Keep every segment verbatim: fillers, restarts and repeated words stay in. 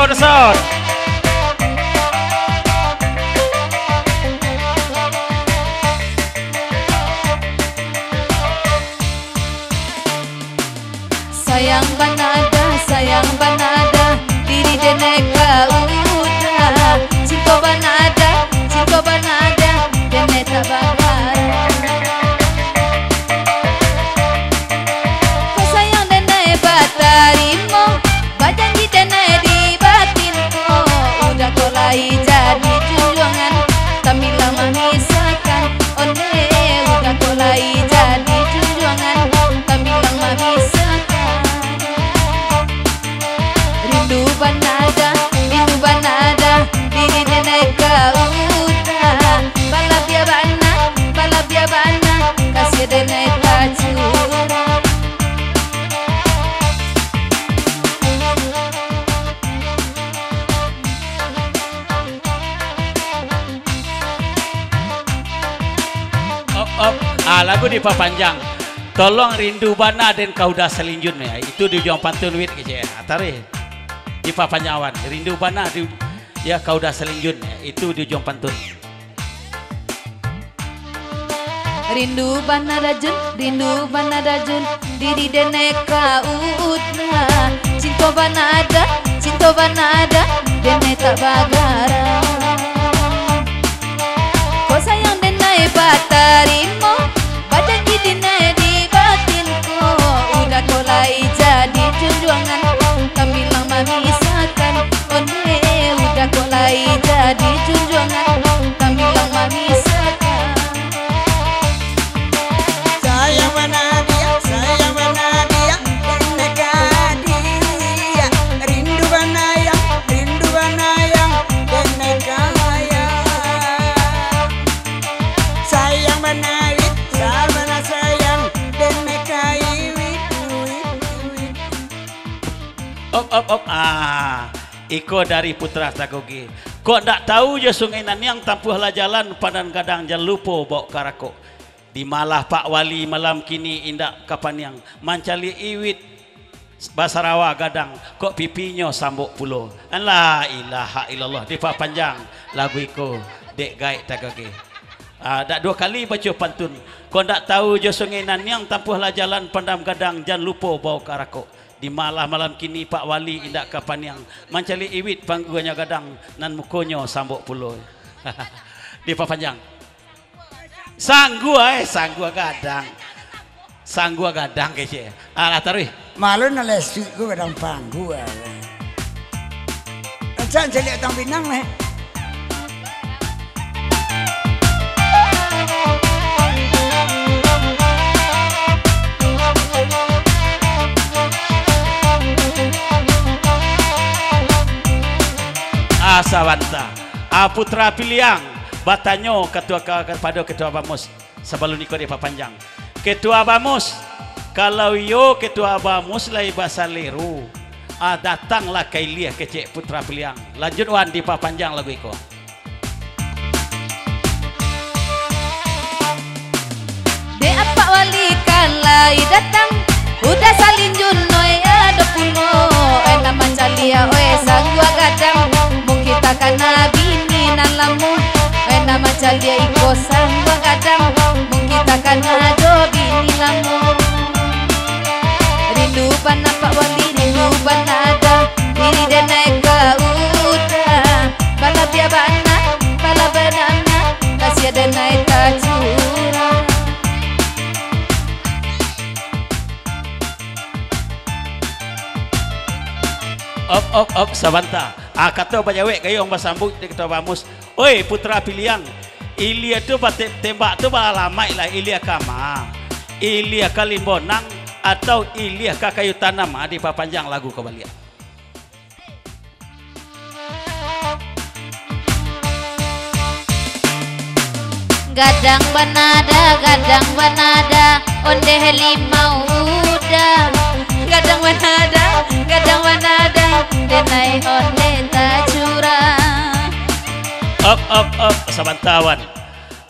Sound. Sayang bana dah, sayang bana dah, diri denai ka udah. Cinto bana dah, cinto bana dah, denai tak bagarang. Ko sayang denai batarimo, bajanji denai di batin ko. Udah ko lai jadi junjuangan, tambilang mamisahkan. Ondeh, udah ko lai jadi junjuangan, tambilang mamisahkan. Rindu bana dah, rindu bana dah, diri denai ka udah. Balabiah bana, balabiah bana, kasih denai tacurah. Op, op. Ah, lagu dipapanjang. Tolong rindu bana den ka udah salinjun ya. Itu di ujuang pantun wit kecek. Ah, taruih. Dipapanjang awan. Rindu bana di, ya, ka udah salinjun. Itu di ujuang pantun. Rindu bana dah Jun, rindu bana dah Jun, diri denai ka udah. Cinto bana dah, cinto bana dah, denai tak bagarang. Ko sayang denai batarimo, bajanji denai di batin ko. Udah ko lai jadi junjuangan, tambilang mamisahkan. Ondeh, udah ko lai jadi junjuangan, tambilang mamisahkan. Sayang bana dia, sayang bana dia, denai ka dia. Rindu bana yang, rindu bana yang, denai ka yang. Sayang bana wit, sabana sayang, denai ka iwit, iwit, iwit. Op, op, op. Ah, iko dari Putra Tagoge. Kok ndak tahu jo Sungai Naniang, tampuahlah jalan Padang Gadang, jan lupo baok karakok. Di malah Pak Wali malam kini indak ka paniang, mancaliak iwit basarawa gadang, kok pipinyo sambok pulo. La ilaha illallah, dipapanjang lagu iko dek Gaek Tagoge. Ah, dak duo kali baco pantun. Kok ndak tahu jo Sungai Naniang, tampuahlah jalan Padang Gadang, jan lupo baok karakok. Di malah malam kini Pak Wali indak ka paniang, mancaliak iwit pangguangnyo gadang, nan mukonyo sambok pulo. Dipapanjang. Sanggua, eh, sanggua gadang. Sanggua gadang kecek. Alah, taruih. Malu nan lesuik ko gadang panggua. Rancak caliak tang pinang neh. Ah, sabanta. Ah, Putra Piliang batanyo katua ka-, kapado Ketua Bamus. Sabalun iko dipapanjang. Ketua Bamus, kalau iyo Ketua Bamus lai basalero, ah, datanglah ka Ilia, kecek Putra Piliang. Lanjut wan dipapanjang lagu iko. Dek Apak Wali kan lai datang, udah salinjun oi ado pulo. Oi nan mancaliak oi sanggua gadang, mun kita kana bini nan lamo. Oi nan mancaliak iko sanggua gadang, mun kita kana jo bini lamo. Rindu bana Pak Wali, rindu bana dah, diri denai ka udah. Balabiah bana, balabiah bana, kasih denai tacurah. Op, op, op, sabanta. Ah, kato bajawek gayuang basambuik di Ketua Bamus. Oi, Putra Piliang, Ilia tu bate-, tembak tu baalamaik lah, Ilia ka ma? Ilia ka Limbonang atau Ilia ka Kayu Tanam? Ah, dipapanjang lagu ko baliak. Gadang banada, gadang banada, ondeh limau udah. Gadang banada, gadang banada, denai ondeh tacurah. Op, op, op, sabanta wan.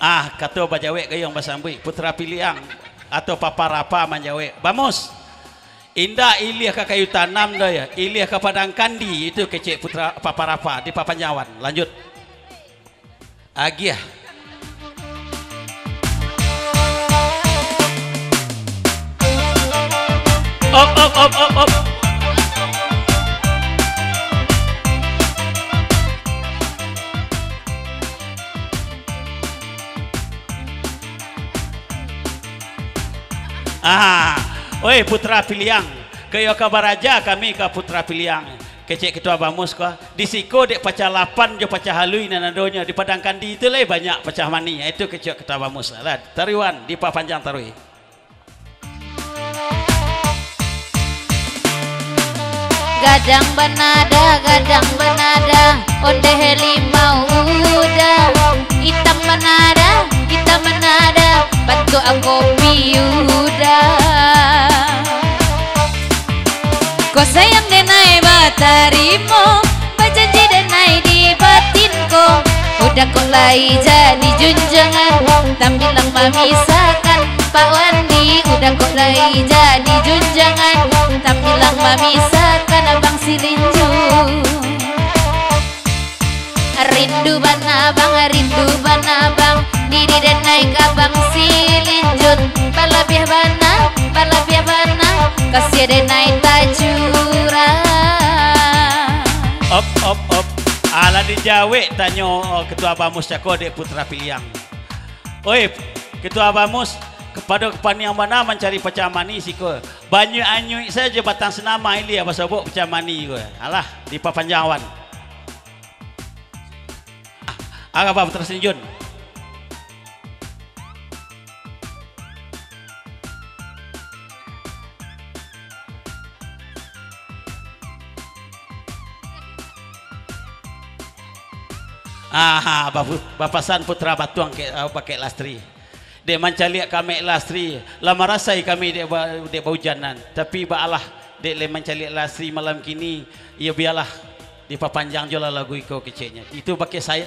Ah, kato bajawek gayuang basambuik, Putra Piliang atau Papa Rapa manjawek. Bamus. Indak iliah ka kayu tanam doh, yo. Iliah ka padang kandi, itu kecek Putra Papa Rafa di Papanjawan. Lanjut. Agiah. Op, op, op, op, op. Ah, oi, Putra Piliang, kayo ka baraja kami ka Putra Piliang. Kecek Ketua Bamus ko, di siko dek pacah lapan jo pacah alui nan adonyo, di Padang Kandi tu lai banyak pacah mani. Itu kecek Ketua Bamus. Alah, taruih wan, dipapanjang taruih. Gadang banada, gadang banada, ondeh limau uda. Itam banada, itam banada, bantuak kopi uda. Ko sayang denai batarimo, bajanji denai di batin ko. Uda kok lai jadi junjangan, tambilang mamisahkan Pak Wandi. Uda kok lai jadi junjangan, tambilang mamisahkan Abang Silinjun. Rindu bana bang, rindu bana bang, diri denai ka Bang Silinjun. Balabiah bana, balabiah bana, kasiah denai tacurang. Op, op, op. Alah dijawek tanyo, oh, Ketua Bamus cako dek Putra Piliang. Oi, Ketua Bamus, kapado kapaniang bana mancari pacah mani siko. Banyak anyuik sajo batang senamah ilia basobok pacah mani ko. Alah, dipapanjang awan. Ah, apa Putra Silinjun? Aha, bapu-, bapasan Putra Batuang kek, ah, bakek Lastri. Dek mancaliak ka Mek Lastri, lah marasai kami dek ba-, dek baujanan. Tapi baalah, dek lai mancaliak Lastri malam kini, iyo bialah, dipapanjang jolah lagu iko keceknyo. Itu bakeh saya,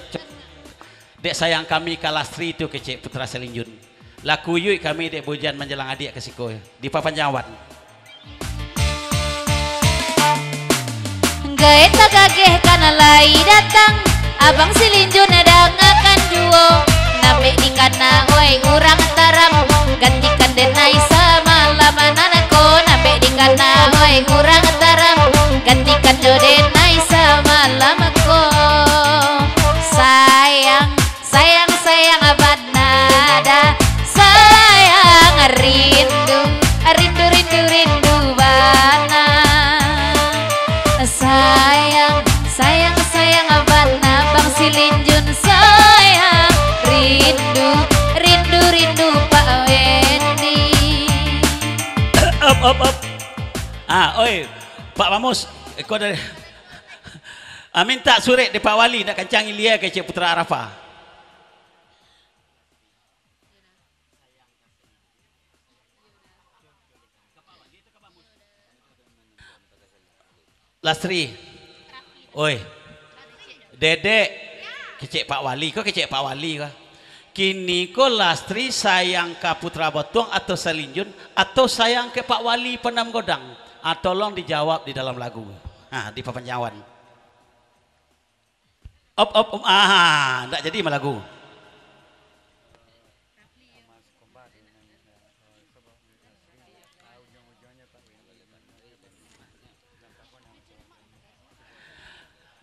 dek sayang kami ka Lastri tu kecek Putra Salinjun. Lah kuyuik kami dek baujan manjalang adiak ka siko, dipapanjang awan. Gaek tagageh ka nan lai datang, Abang Silinjun dangakan juo. Nambek dikana oi urang taram, gantikan denai samalam nan ko. Nambek dikana oi urang taram, gantikan jo denai samalam ko. Sayang, sayang, sayang bana da, sayang rindu, rindu, rindu, rindu bana. Sayang, sayang, sayang bana Bang Silinjun, sayang rindu, rindu, rindu Pak Wendy. Op, op, op. Ah, oi, Pak Bamus, iko dari, ah, mintak surek dek Pak Wali, nak kancang ilia kecek Putra Arafah. Lastri. Oi. Dedek. Kecek Pak Wali ko, kecek Pak Wali ko. Kini ko Lastri sayang ka Putra Botuang atau Salinjun, atau sayang ka Pak Wali Panam Godang? Ah, tolong dijawab di dalam lagu. Ah, dipapanjang awan. Op, op, op. Ah, ndak jadi malagu.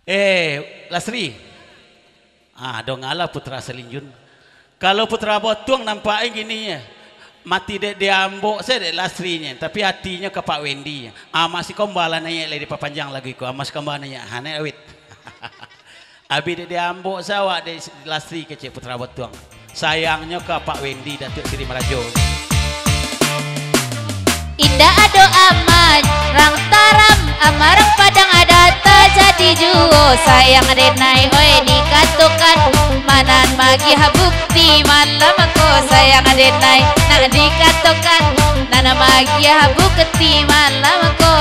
Eh, Lastri. Ah, dongalah Putra Salinjun. Kalau Putra Botuang nampaknyo gini, mati dek diambok sajo dek Lastrinyo, tapi atinyo ka Pak Wendy. Ah, masih kombalah naiak lai dipapanjang lagu iko, ah, masih kombalah naiak. Ha, naiak awit. Abih dek diambok sajo awak dek Lastri kecek Putra Botuang. Sayangnyo ka Pak Wendy, Datuak Sri Marajo. Indak ado amarang taram, amarang Padang Adat tajadi juo. Sayang denai oi dikatokan, ma nan magiah bukti malam ko. Sayang denai nak dikatokan, nan magiah bukti malam ko.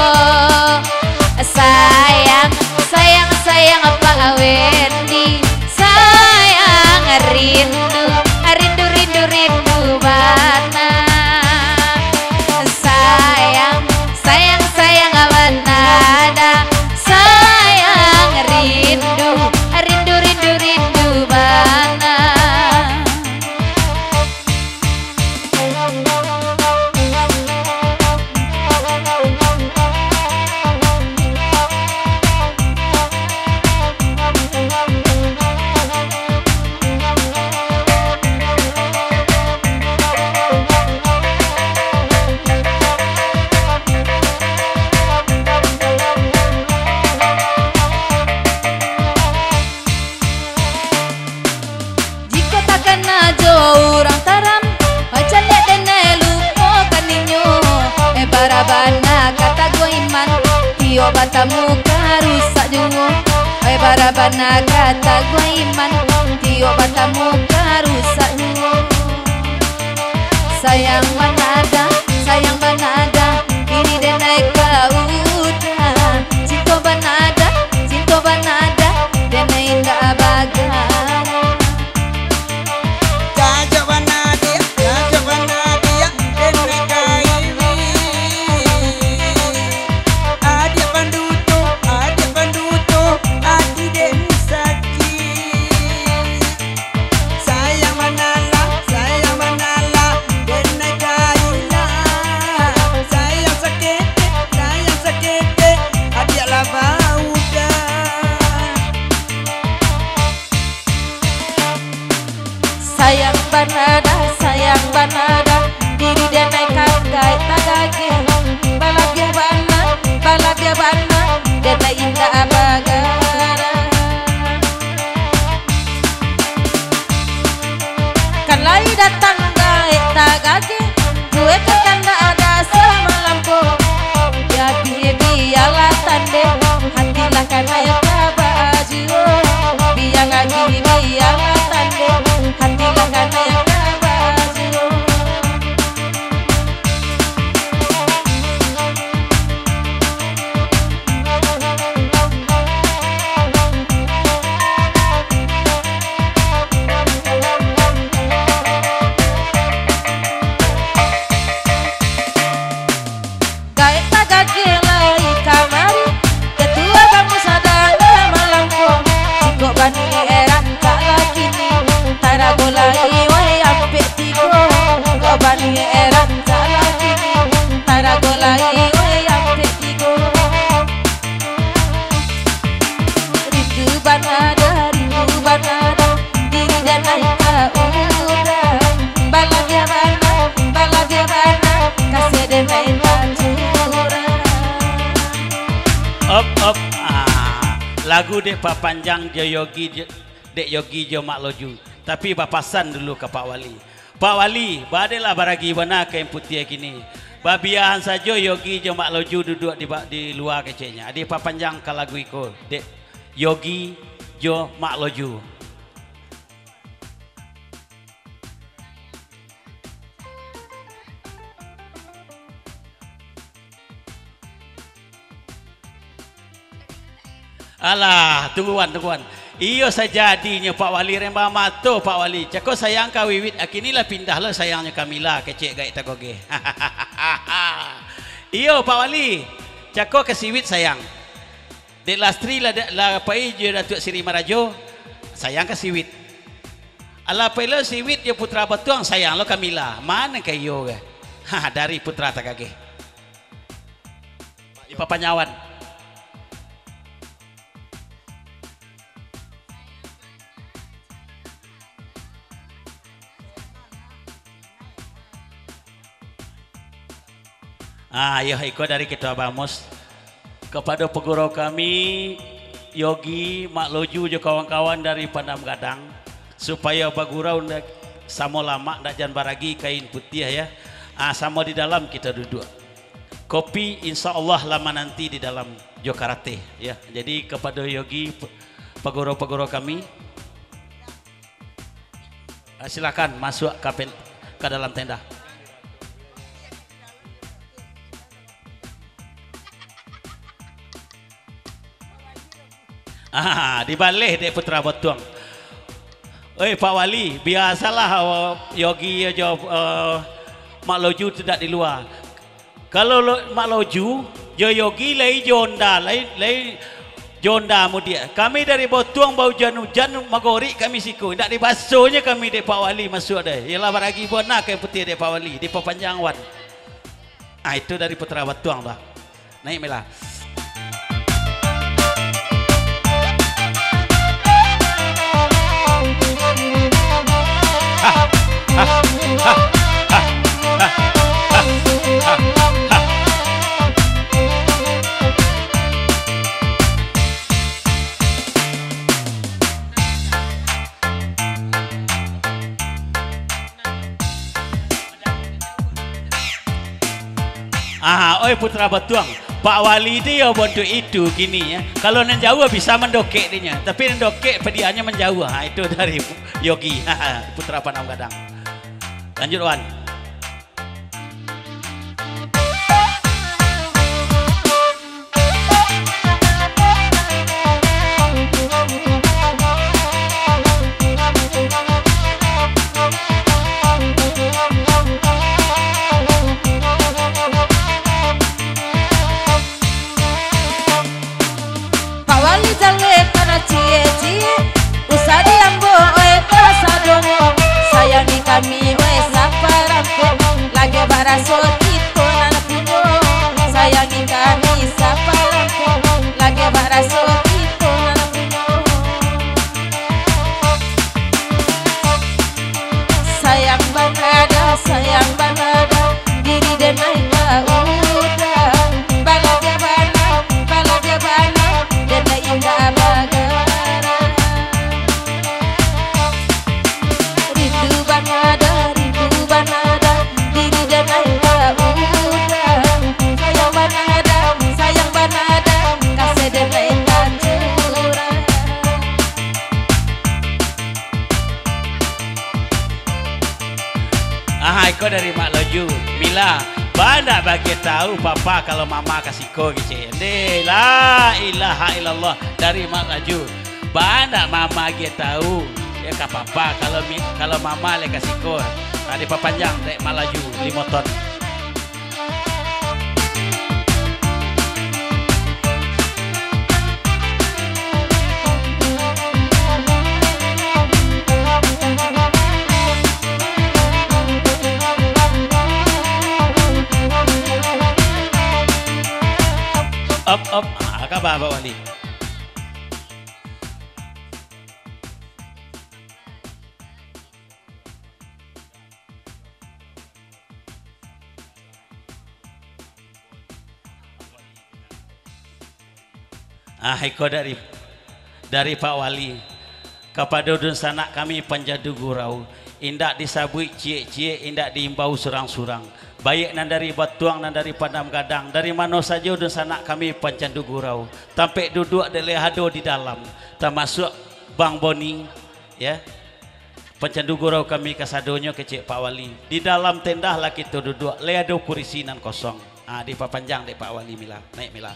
Sayang, sayang, sayang Pak Wendy. Sayang rindu, rindu, rindu, rindu bana. Sayang, sayang, Tiok batamu ka rusak juo, ai bara bana ka taguah iman. Tiok batamu ka rusak juo. Sayang banada, sayang banada, diri denai ka uda. Cinto banada, cinto banada, denai indak bagara. Cacok bana diak, cacok bana diak, den ka iwik. Adiak panduto, adiak panduto, ati den sakik. Sayang bana lah, sayang bana lah, den ka ilang. Sayang saketek, sayang saketek, adiak lah bauda. Sayang banada, sayang banada, diri denai ka gaek tagageh. Balabiah bana, balabiah bana, denai indak bagara. Kan lai datang gaek tagageh, kue kan ndak ado samalam ko. Jadi bialah tandeh, hatilah kanai ka bajuo. Bia lagi bialah tandeh, hatilah kanai ka bajuo. Gaek tagageh lai kamari, ketua bamu sadang malam ko. Sikok bani eran tak laki ni, tarago lai wai ampek tigo. Sikok bani eran tak laki ni, tarago lai wai ampek tigo. Rindu banada, rindu banada, diri denai ka uda. Balabiah bana, balabiah bana, kasih denai ka curang. Op, op. Ah, lagu dek papanjang jo Yogi, jo, dek Yogi jo Mak Loju. Tapi bapasan dulu ka Pak Wali. Pak Wali, badelah baragi bana kain putiah kini. Babiahan sajo Yogi jo Mak Loju duduak di ba-, di lua keceknya. Adi papanjang ka lagu iko, dek Yogi jo Mak Loju. Alah, tungguan, tungguan. Iyo sajadinyo Pak Wali rembang mato, Pak Wali. Cako sayang ka wiwit, akini lah pindah lo sayangnyo ka mila, kecek gaek tagogeh. Iyo, Pak Wali. Cako ka siwit sayang. Dek Lastri lah, dek, lah pai jo Datuak Siri Marajo, sayang ka siwit. Alah pai lo siwit jo Putra Batuang, sayang lo ka mila. Mano ka iyo ka? Ha, dari Putra Tagageh. Di papanyawan. Ah, iyo, iko dari Ketua Bamus. Kapado pagurau kami, Yogi, Mak Loju jo kawan-kawan dari Pandam Gadang, supayo bagurau ndak samo lamak, ndak jan baragi kain putiah, ya. Ah, samo di dalam kito duduak. Kopi, insya Allah, lah mananti di dalam jo karateh, ya. Jadi, kapado Yogi, p-, pagurau-pagurau kami, ah, silakan masuak ka pen-, ka dalam tenda. Ah, dibaleh dek Putra Botuang. Oi, Pak Wali, biasalah, eh, Yogi jo, eh, Mak Loju tu dak di lua. Kalau lo-, Mak Loju, jo Yogi lai jo onda, lai, lai jo onda mudiak. Kami dari Botuang baujan-ujan, magorik kami siko. Indak dibasonyo kami dek Pak Wali masuak deh. Iyolah baragi bona kain putiah dek Pak Wali, dipapanjang wan. Ah, itu dari Putra Botuang tu. Naik, Mela. Ah, Oi, Putra Batuang, Pak Wali tu yo bontuak itu kini, ya. Kalau nan jauah bisa mandokek dinyo, tapi nan dokek padiahnyo manjauah. Ha, itu dari Yogi, Putra Padang Gadang. Lanjut, Wan. Pak Wali jaleh kana ciek-ciek, usah di ambo, oi, kasadonyo. Sayangi kami, oi, saparampek, lageh baraso kito nan punyo. Sayangi kami saparampek, lageh baraso kito nan punyo. Sayang bana dah, sayang bana dah, diri den naik ka udara. Balabiah bana, balabiah bana, den naik indak bagarak. Rindu bana dah, rindu bana dah, diri den naik ka udara. Sayang bana dah, sayang bana dah, kasih den naik ka curang. Ah, iko dari Mak Loju. Mila, ba ndak bagian tahu papa kalau mama ka siko kecek. Deh, la ilaha illallah, dari Mak Loju. Ba ndak mama agiah tahu, ya ka papa kalau mi-, kalau mama lai ka siko. Tadi papanjang dek Mak Loju, limo ton. Op, op. Ah, ka ba, Pak Wali? Ah, iko dari, dari Pak Wali. Kapado dunsanak kami Pancandu Gurau, indak disabuik ciek-ciek, indak diimbau surang-surang. Baiak nan dari Batuang, nan dari Padang Gadang, dari mano sajo dunsanak kami Pancandu Gurau, tampek duduak dek lai ado di dalam, tamasuak Bang Boni, ya. Pancandu Gurau kami kasadonyo kecek Pak Wali. Di dalam tenda lah kito duduak, lai ado kurisi nan kosong. Ah, dipapanjang dek Pak Wali, Mila. Naik, Mila.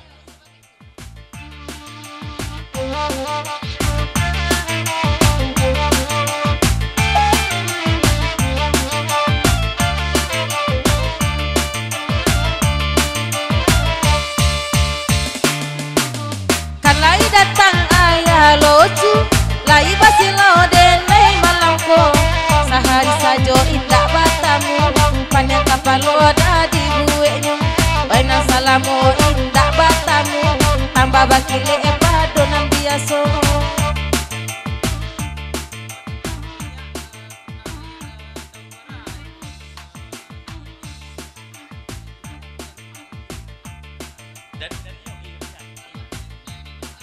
Kan lai datang Ayah Loju, lai basilau denai malam ko. Sahari sajo indak batamu, paniang kapalo dah dibueknyo. Oi nan salamo indak batamu, tambah bakilek pado nan biaso.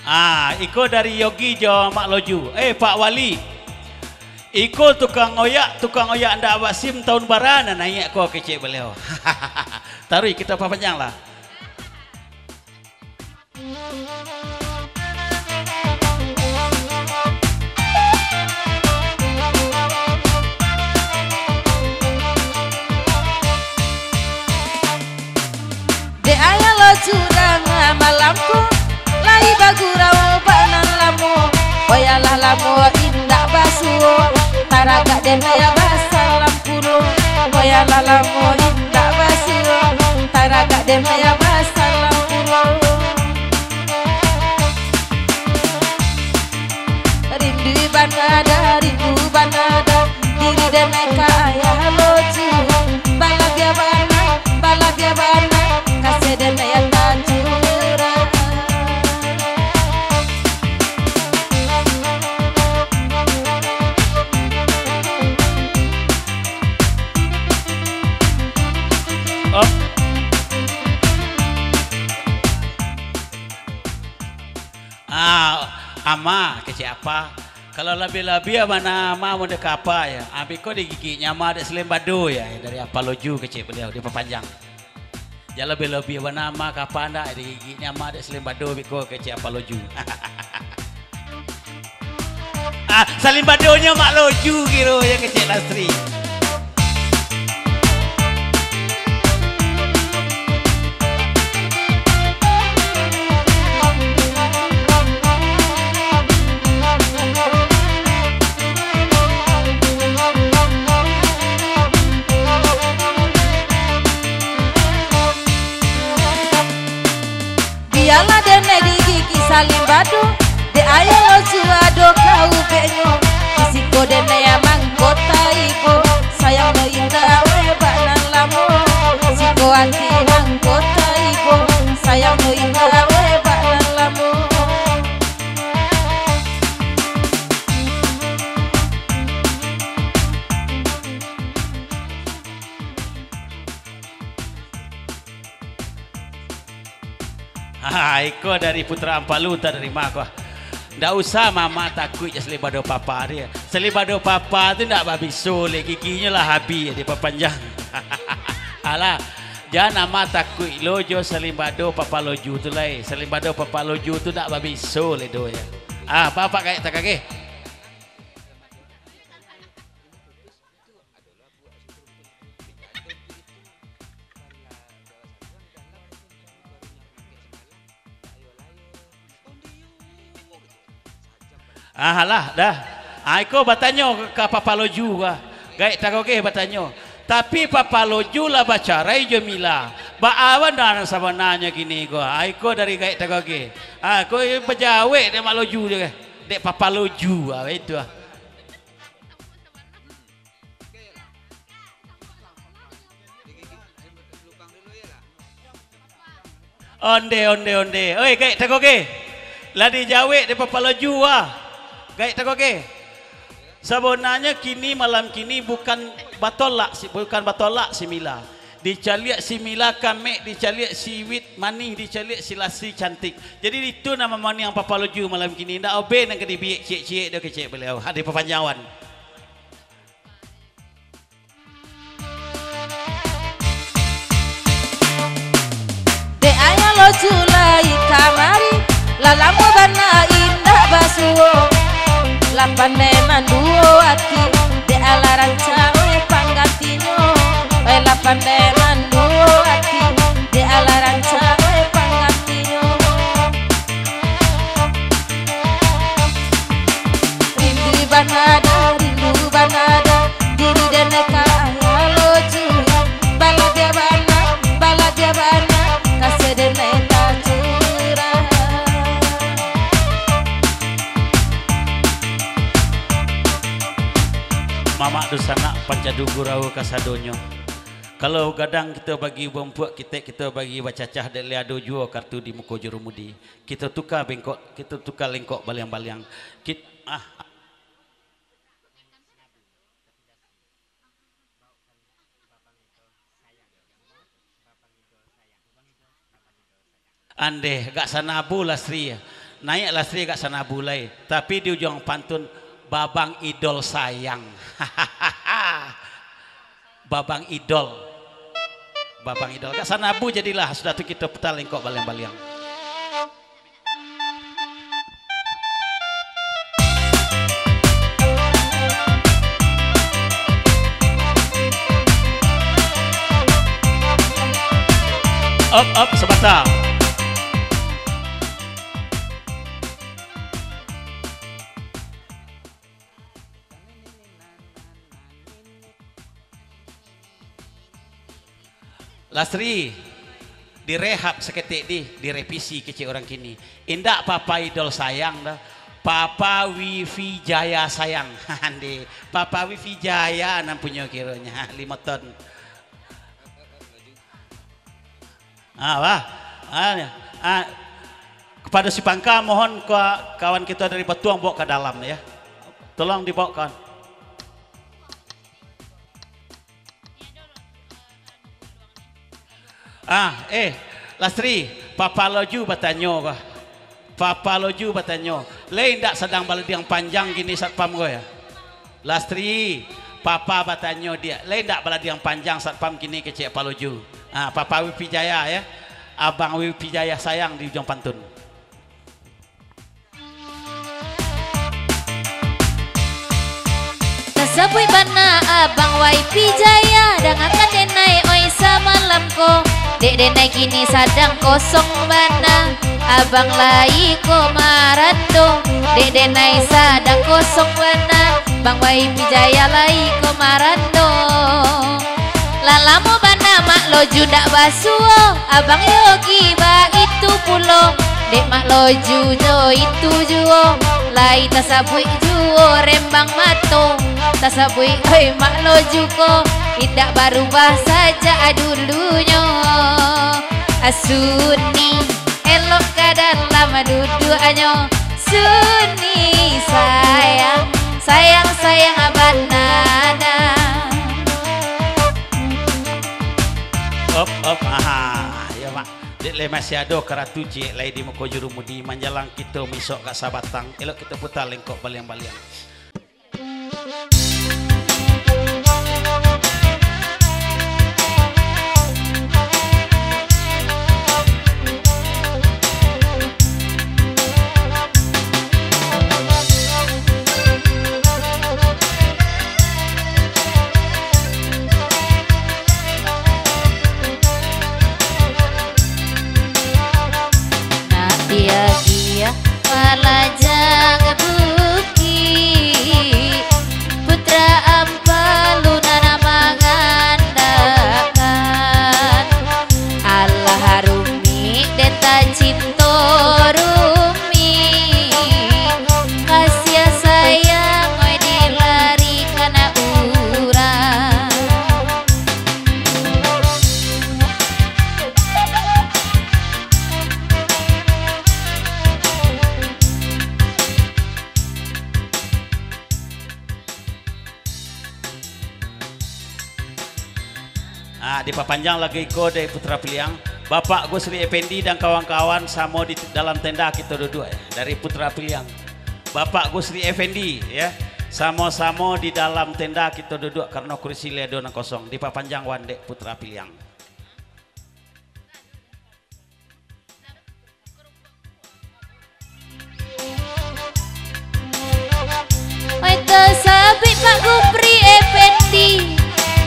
Ah, iko dari Yogi jo Mak Loju. Eh, Pak Wali. Iko tukang oyak, tukang oyak ndak basim tahun bara nan naiak ko kecek baliau. Taruih, kito papanjang lah. Dek Ayah Loju danga malam ko, lai bagurau bak nan lamo. Oyalah lamo indak basuo, taragak den Ayah basalam pulo. Oyalah lamo indak basuo, taragak den Ayah basalam pulo. Rindu bana dah, rindu bana dah, diri den ka Ayah Loju. Balabiah bana, balabiah bana, kasih den Ayah tacurang. Op. Ah, ama, kecek apa? Kalau labiah-labiah bana ama model ka apa ya? Abih ko digigik nyama dek selembado ya, dari Apa Loju kecek baliau, dipapanjang. Jan lobiah-lobiah bana, Ama, kapa ndak digigik ni, Ama, dek salimbado beko, kecek Apa Loju. Ah, salimbadonyo Mak Loju kiro yo, kecek Lasri. Bialah dek nek digigik salimbado, dek ayah lo suado ka ubeknyo. Di siko dek nek mangko taibo, sayang lo indak weh bak nan lamo. Siko ati mangko taibo, sayang lo indak weh bak nan lamo. Ha, iko dari Putra Ampalu tarima ko. Ndak usah mama takuik jo salimbado papa dia. Salimbado papa tu ndak babiso leh, giginyo lah habih dipapanjang. Alah, jan ama takuik lo jo salimbado papa Loju tu lai. Salimbado papa Loju tu ndak babiso leh do yo. Ah, bapak gaek takageh. Ah, alah, dah. Ah, iko batanyo ka Papa Loju ka. Gaek Tagogeh batanyo. Tapi Papa Loju lah bacarai jo Mila. Baa bana nan sabananyo kini ko? Ah, iko dari Gaek Tagogeh. Ah, ko bajawek dek Mak Loju je. Dek Papa Loju, ah, itu ah. Onde, onde, onde. Oi, Gaek Tagogeh. Lah dijawek dek Papa Loju, ah. Gaek Tagogeh. Sabananyo kini, malam kini bukan batolak si, bukan batolak si Mila. Dicaliak si Mila kamek, dicaliak si Wit manih, dicaliak si Lasri cantik. Jadi itu nan mamoniang Papa Loju malam kini. Ndak obe nan ka dibiek ciek-ciek do kecek baliau. Hadi papanjang wan. Dek ayah Loju lai kamari, lah lamo bana indak basuo. Lah pandai manduo ati, dek alah rancak weh panggantinyo. Eh, lah pandai manduo ati, dek alah rancak weh panggantinyo. Rindu bana dah, rindu bana dah, diri den ka ayah Loju. Balabiah bana, balabiah bana, kasih den ka curah. Mamak dunsanak, pancadu gurau kasadonyo. Kalau gadang kito bagi bampuak, kitek kito bagi bacacah, dek lai ado juo kartu di muko jurumudi. Kito tuka bengkok, kito tuka lengkok baliang-baliang. Kit-, ah. Andeh, agak sanabu Lasri. Naiak Lasri agak sanabu lai. Tapi di ujuang pantun, Babang Idol sayang. Babang Idol. Babang Idol. Agak sanabu jadilah, sudah tu kito puta lengkok baliang-baliang. Up, up, sabanta. Lasri, direhab saketek di, direvisi kecek urang kini. Indak Papa Idol sayang doh, Papa Wifi Jaya sayang. Ande, Papa Wifi Jaya nan punyo kironyo, limo ton. Ah, wah. Ah, ah, kepada si Pangka, mohon ka-, kawan kito dari Batuang bawa ka dalam, ya. Tolong dibawa, kawan. Ah, eh, Lasri, Papa Loju batanyo ko. Papa Loju batanyo, "Lai indak sadang baladiang panjang kini satpam ko, ya?" Lasri, Papa batanyo diak, "Lai indak baladiang panjang satpam kini?" kecek Papa Loju. Ah, Papa Wipi Jaya, ya. Abang Wipi Jaya sayang di Ujuang Pantun. Tasabuik bana Abang Wipi Jaya, dangakan denai oi samalam ko. Dek denai kini sadang kosong bana, Abang lai ko marando. Dek denai sadang kosong bana, Bang Wipi Jaya lai ko marando. Lah lamo bana Mak Loju ndak basuo, Abang Yogi baitu pulo. Dek Mak Loju jo itu juo, lai tasabuik juo rembang mato. Tasabuik, oi, Mak Loju ko, indak barubah sajak dulunyo. Asuni. Elok ka dalam duduaknyo, Suni sayang, sayang, sayang banana. Op, op, aha, yo, Mak. Dek lai masih ado karatu ciek lai di muko jurumudi, manjalang kito misok ka Sabatang, elok kito puta lengkok baliang-baliang. Nak diagiah palajang bukik, putra ampalu nan mangandakkan. Alah rumik den tacinto rumik, kasiah sayang oi dilarikan urang. Ah, dipapanjang lagu iko dari Putra Piliang. Bapak Gusri Effendi dan kawan-kawan, samo di dalam tenda kito duduak, ya, dari Putra Piliang. Bapak Gusri Effendi, ya, samo-samo di dalam tenda kito duduak, karano kursi lai ado nan kosong. Dipapanjang wan dek Putra Piliang. Oi, tasabuik Pak Gusri Effendi,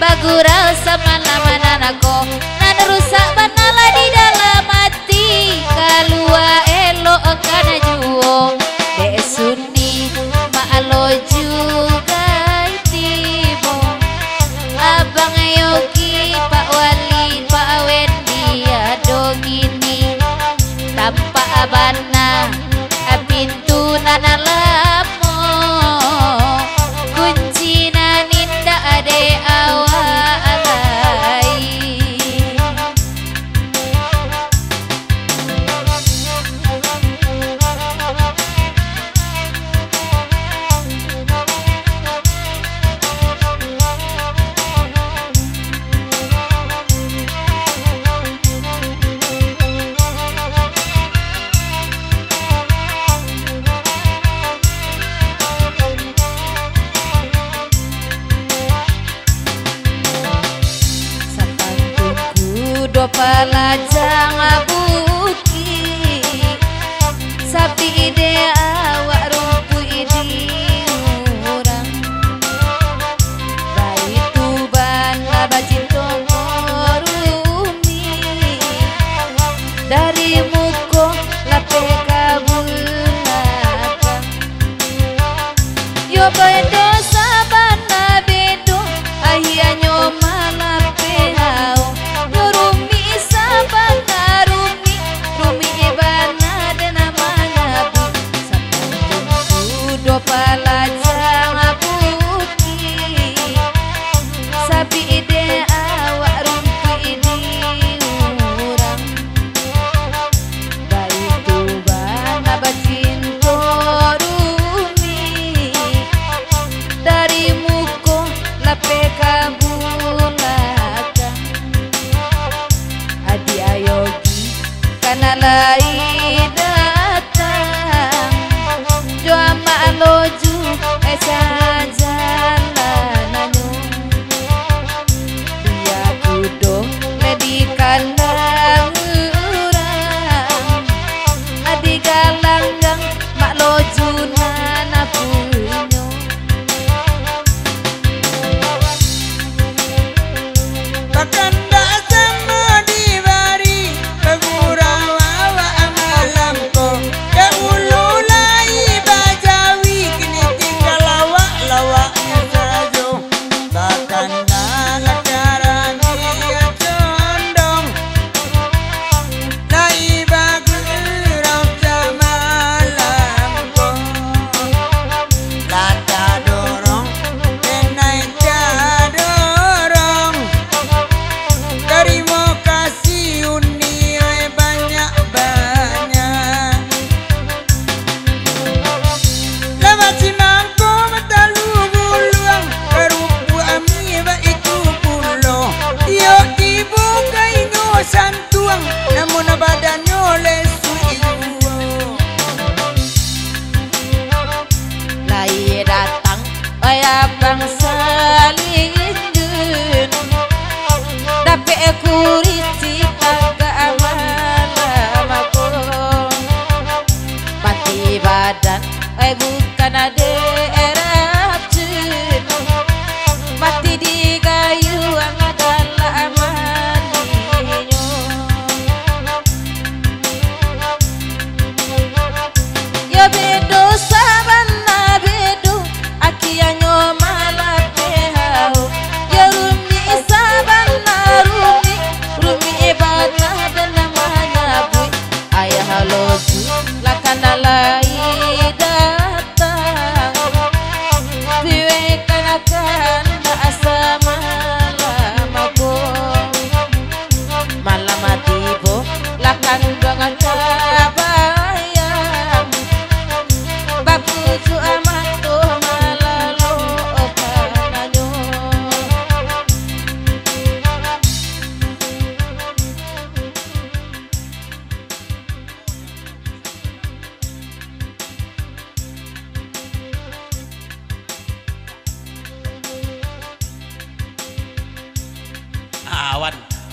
bagurau samalam nan ko, nan rusak bana lah di dalam ati, kalua elok ka nan juo, dek Suni Mak Loju gai tibo. Abang Yogi, Pak Wali, Pak Wendi, ado kini. Tampak bana pintu nan lamo, kunci nan indak dek awak lai. Sapantun kudo palajang bukik, sapi dek awak rumpuik di urang. Baitu bana bacinto ko rumik, dari muko lapeh ka bulakang. Yo bendo sabana bendo, ahianyo malapeh ao. Yo rumik sabana rumik, rumik bana den mangabuik. Sapantun kudo palajang bukik, sapi dek awak rumpuik di urang. Baitu bana bacinto rumik, dari muko lapeh ka bulakang. Adiak Yogi kana lai datang, jo Mak Loju, eh, sajalanannyo. Bia kudo lai di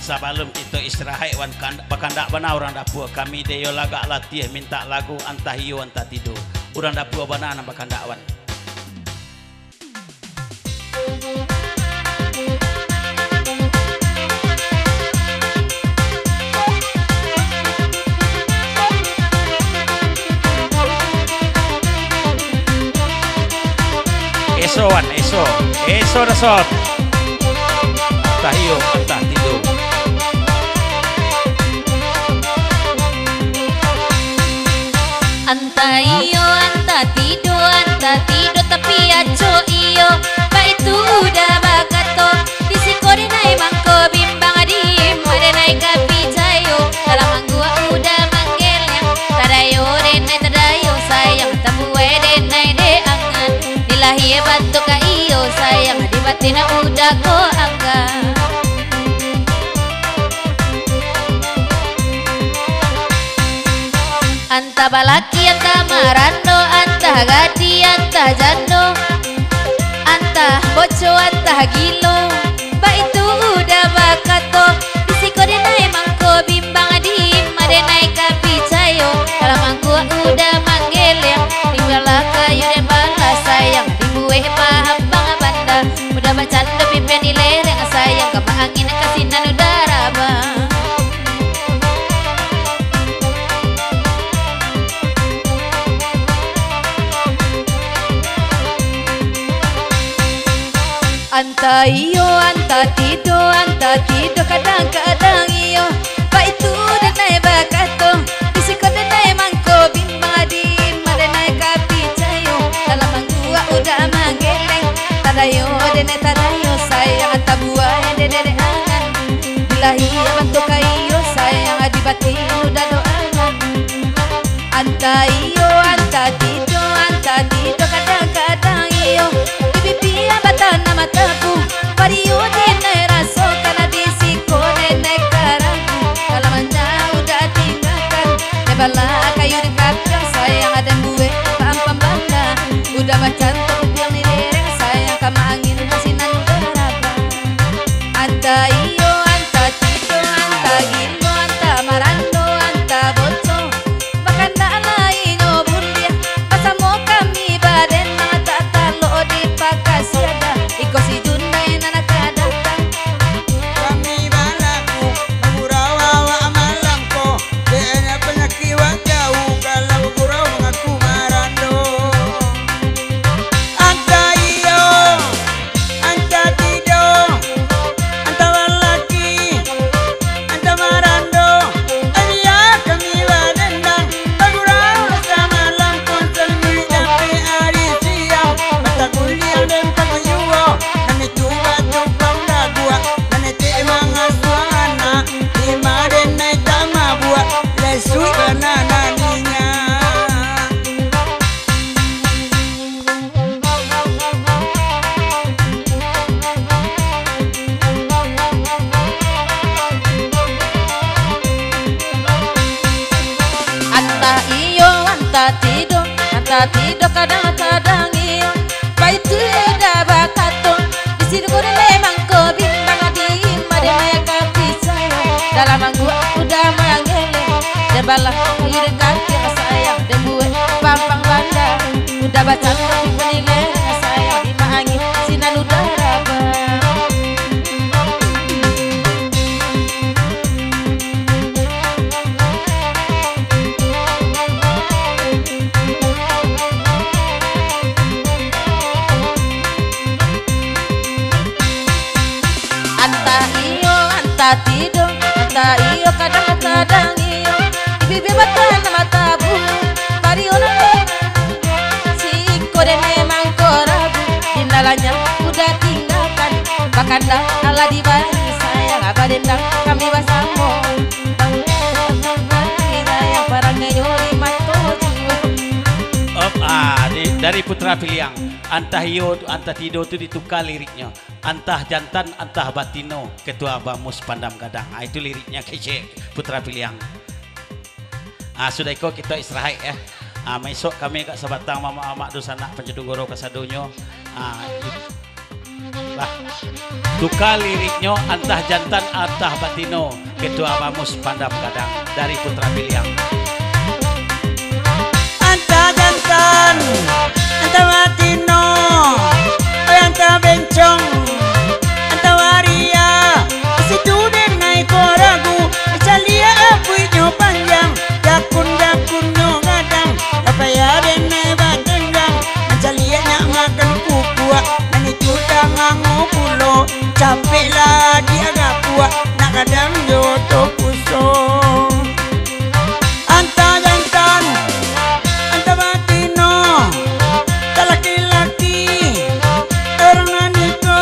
Sabalun kito istirahat, wan, kan-, bakandak bana urang dapua. Kami dek iyo lagak latiah mintak lagu, antah iyo antah tido. Urang dapua bana nan bakandak, wan. Eso, wan, eso. Eso, Dason. Antah iyo, antah tido. Antah iyo, antah tido, antah tido tapi acok iyo. Baitu Uda bakato, di siko denai mangko bimbang, di ma denai ka picayo. Dalam angguak Uda manggeleng, tadayo denai tadayo sayang, tambuai denai dek angan. Di lahia bantuak ka iyo sayang, di batin Uda ko angga. Antah balaki, antah marando, antah gadih, antah jando, antah boco, antah gilo. Baitu Uda bakato, di siko denai mangko bimbang, di ma denai ka picayo. Dalam angguak Uda manggeleng, di bala kayu den balah sayang, dibuek pahampang banda. Uda bacando pipian di lereng sayang, ka maangin ka sinan Uda rabah. Antah iyo, antah tido, antah tido, kadang-kadang iyo. Baitu denai bakato, di siko denai mangko bimbang, di ma denai ka picayo. Dalam angguak Uda manggeleng, tadayo denai tadayo sayang, tambuai denai dek angan. Di lahia bantuak ka iyo sayang, di batin Uda do angan. Antah iyo, antah tido, antah tido, kadang-kadang iyo. Di pipian batanam tabu, pariuah denai rasokan, di siko denai ka ragu. Dalam anja Uda tinggakan, di bala kayu den kapiang sayang, den buek pahampang banda. Uda bacando pipian di lereng sayang, ka maangin ka sinan Uda rabah. Antah iyo, antah tido, antah gilo, antah marando, antah boco. Bakandak lai nyo buliah, basamo kami badendang, tak talok di pakasiadan. Iko si Jundai nan ka datang. Kami balaku, bagurau awak malam ko, dek panyakik wak jauah, kalau bagurau mangaku marando. Antah iyo, antah tido, antah balaki, antah marando, bia kami badendang, bagurau samalam, ponsel mik dapek ari siang, batakuliang den pangayuo, nan itu batumpang daguak, nan etek mangasuah anak, di ma denai tak mabuak, lesuik bana nan inyak. Antah iyo, antah tido, antah tido, kadang-kadang iyo. Baitu Uda bakato, di siko denai mangko bimbang, di ma denai ka picayo. Dalam angguak Uda manggeleng, di bala kayu den kapiang sayang, den buek pahampang banda. Uda bacando pipian di lereng sayang, di maangin ka sinan Uda rabah. Antah iyo, antah tido, antah iyo, kadang-kadang iyo. Di bibia batanam tabu, pariuah nan siko denai mangko ragu. Di dalamnyo Uda tinggakan, bakandak alah di bali sayang, badendang kami basamo. Bang, sayang, parangai nyo di mato juo. Op, ah, di, dari Putra Piliang. Antah iyo, antah tido tu dituka liriknyo. Antah jantan, antah batino, Ketua Bamus Pandam Gadang. Ah, itu liriknya kecek Putra Piliang. Ah, sudah iko kito istirahat, ya. Ah, maisok kami agak sabatang mamak-mamak dunsanak pancadung goro kasadonyo. Ah, i-, Tuka liriknyo, antah jantan, antah batino, Ketua Bamus Pandam Gadang dari Putra Piliang. Antah jantan, antah batino, oi antah bencong, antah waria, situ den nai ko ragu, caliak apuiknyo panjang, jakun-jakunnyo gadang, lapeh den nai batenggang, mancaliak nyak makan kukuak, nan itu tangango pulo, capeklah di agak puak, nak gadang jo oto kuso. Antah jantan, antah batino, talaki-laki, urang nan iko,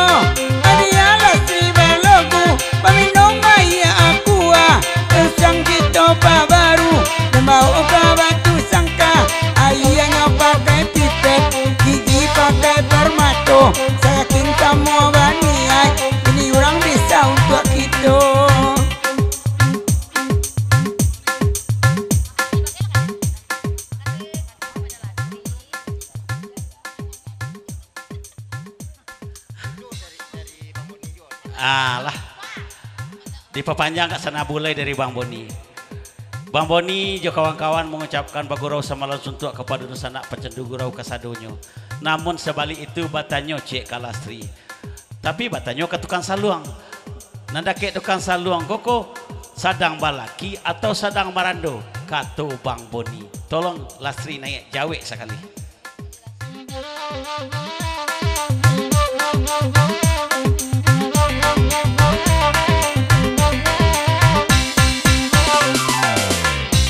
adia Lastri balogu, baminum aia Aqua, usang kito pabaru, den bao ka Batusangka, aianyo pakai pipet, gigi pakai permato, sayakin samo baniaik, ini urang bisa untuak kito. Alah. Dipapanjang ka sana bulai dari Bang Boni. Bang Boni jo kawan-kawan mangucapkan bagurau samalam suntuak kapado dunsanak pacandu gurau kasadonyo. Namun sabalik itu batanyo ciek ka Lastri. Tapi batanyo ka tukang saluang. Nan dakek tukang saluang ko, ko sadang balaki atau sadang marando, kato Bang Boni. Tolong Lastri naiak jawek sakali.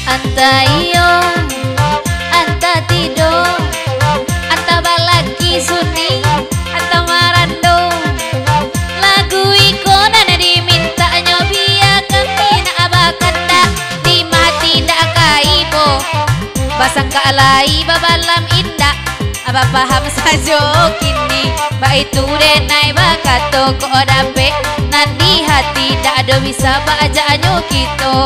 Antah iyo, antah tido, antah balaki suni, antah marando. Lagu iko nan dimintaknyo, bia kami nak bakandak, di mati ndak ka ibo. Basangka lai babalam indak, bapaham sajo kini. Baitu denai bakato, kok dapek nan di hati, dak ado bisa baajaknyo kito.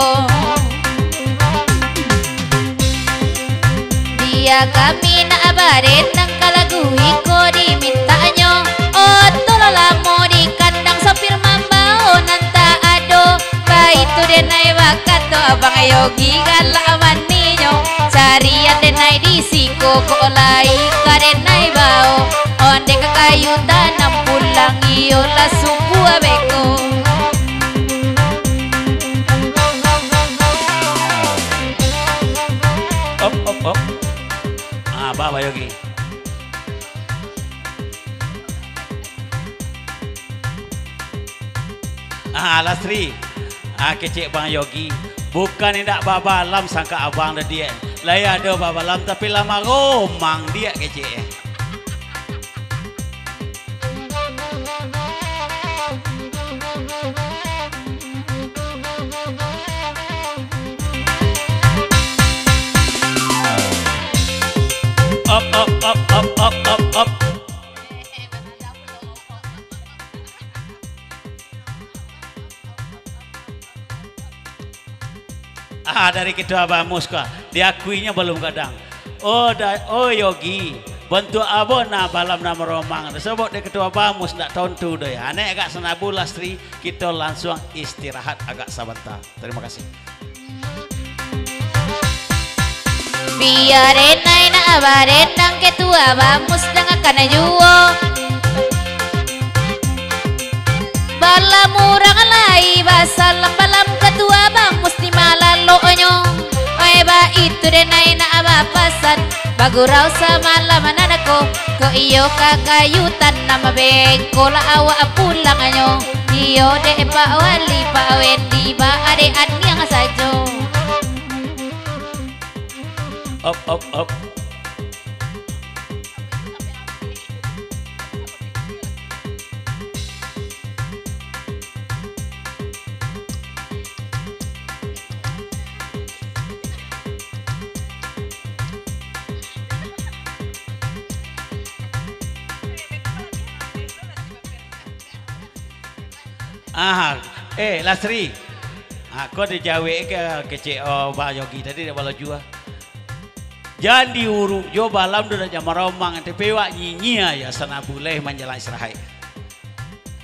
Bia kami nak badendang ka lagu iko dimintaknyo. Oto lah lamo di kandang, sopir mambao nan tak ado. Baitu denai bakato Abang Yogi galak maninyo. Carian denai di siko, kok lai ka denai bao. Onde ka kayu tanam pulang, iyolah sungguah beko. Op, op, op. Ah, bah, Bang Yogi. Ah, Lastri. Ah, kecek Bang Yogi. Bukan indak babalam sangka abang tadi, eh. Lai ado babalam, tapi lah maromang diak kecek, eh. Op, op, op, op, op, op, op. Ah, dari Ketua Bamus ka, diakuinyo balum gadang. Oh, da-, oh, Yogi, bantuak apo nah balam nan maromang? Sabab dek Ketua Bamus ndak tontu doh, ya. Anek agak sanabu, Lastri, kito lansuang istirahat agak sabanta. Tarimo kasih. Bia denai nak badendang, Ketua Bamus dangakan juo. Balam urang lai basalam, balam Ketua Bamus di malaloknyo. Oi, baitu denai nak bapasan, bagurau samalam nan ko, kok iyo ka kayu tanam, beko lah awak pulangnyo. Iyo dek Pak Wali, Pak Wendi, ba adek aniang sajo. Op, op, op. Ah, eh, Lastri. Ah, ko dijawek ka kecek, oh, Bang Yogi tadi dak baloju ah. Jan diuruk jo balam tu dak jan maromang, tapi awak nyinyia ya sana buleh manjalang istirahat.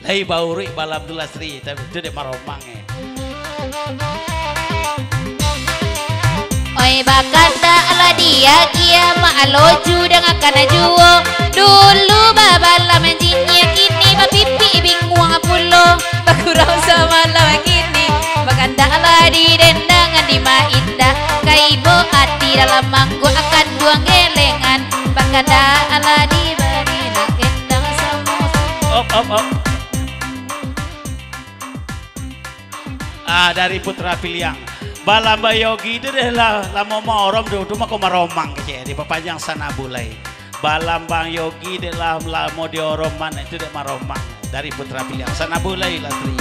Ai, bauruik balam tu, Lasri, tapi tu dek maromang, eh. Oi, bakandak lah diagiah, mak aloju dangakan juo. Dulu babalam jinyia, kini bapipik binguang pulo. Bagurau samalam kini, bakandak lah didendang, dimaindak ka ibo ati, dalam mangkuak kanduang gelengan. Bakandak lah dibari, nak gendang samo. Op, op, op. Ah, dari Putra Piliang. Balam Bang Yogi tu deh lah, lamo maorom tu, tu mako maromang kecek, dipapanjang sanabulai. Balam Bang Yogi dek lah lamo dioroman, itu dek maromang. Dari Putra Piliang, sanabulai, Lasri.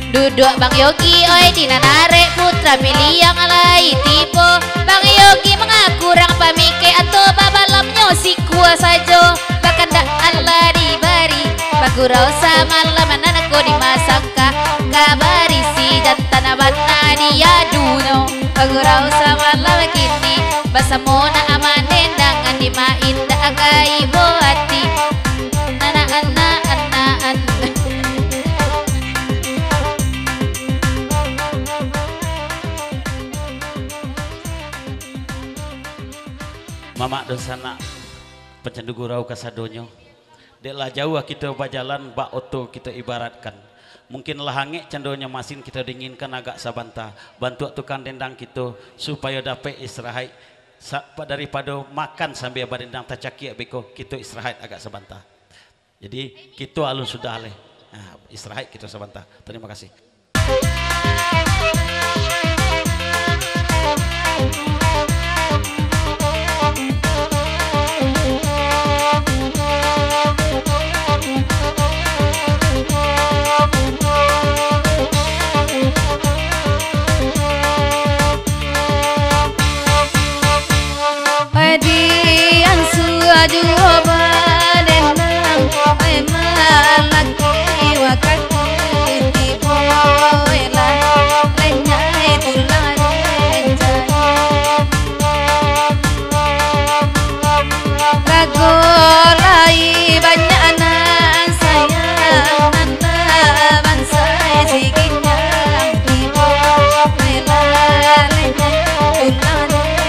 Duduak Bang Yogi, oi, di nan arek Putra Piliang lai tibo. Bang Yogi mangaku urang pamikek, atau babalamnyo sikua sajo. Bakandak alah dibari, bagurau samalam nan ko dimasangka, ka barisi jantan bana diadunyo. Bagurau samalam kini, basamo nak mandendang, dimaindak ka ibo ati. Anak, anak, anak, anak. Mamak dunsanak, pacandu gurau kasadonyo. Dek lah jauah kito bajalan, bak oto kito ibaratkan. Mungkin lah angek candonyo masin, kito dinginkan agak sabanta. Bantuak tukang dendang kito, supayo dapek istirahat. Sa-, daripado makan sambia badendang tacakiak beko, kito istirahat agak sabanta. Jadi, kito alun sudah leh. Nah, istirahat kito sabanta. Tarimo kasih. Oi, diansua juo badendang, oi, malaki wakatu tibo, oi, lah lenyai tulang lenyai. Rago lai banyak nan sayang, nan babansai siginyang tibo, oi, lah lenyai tulang lenyai.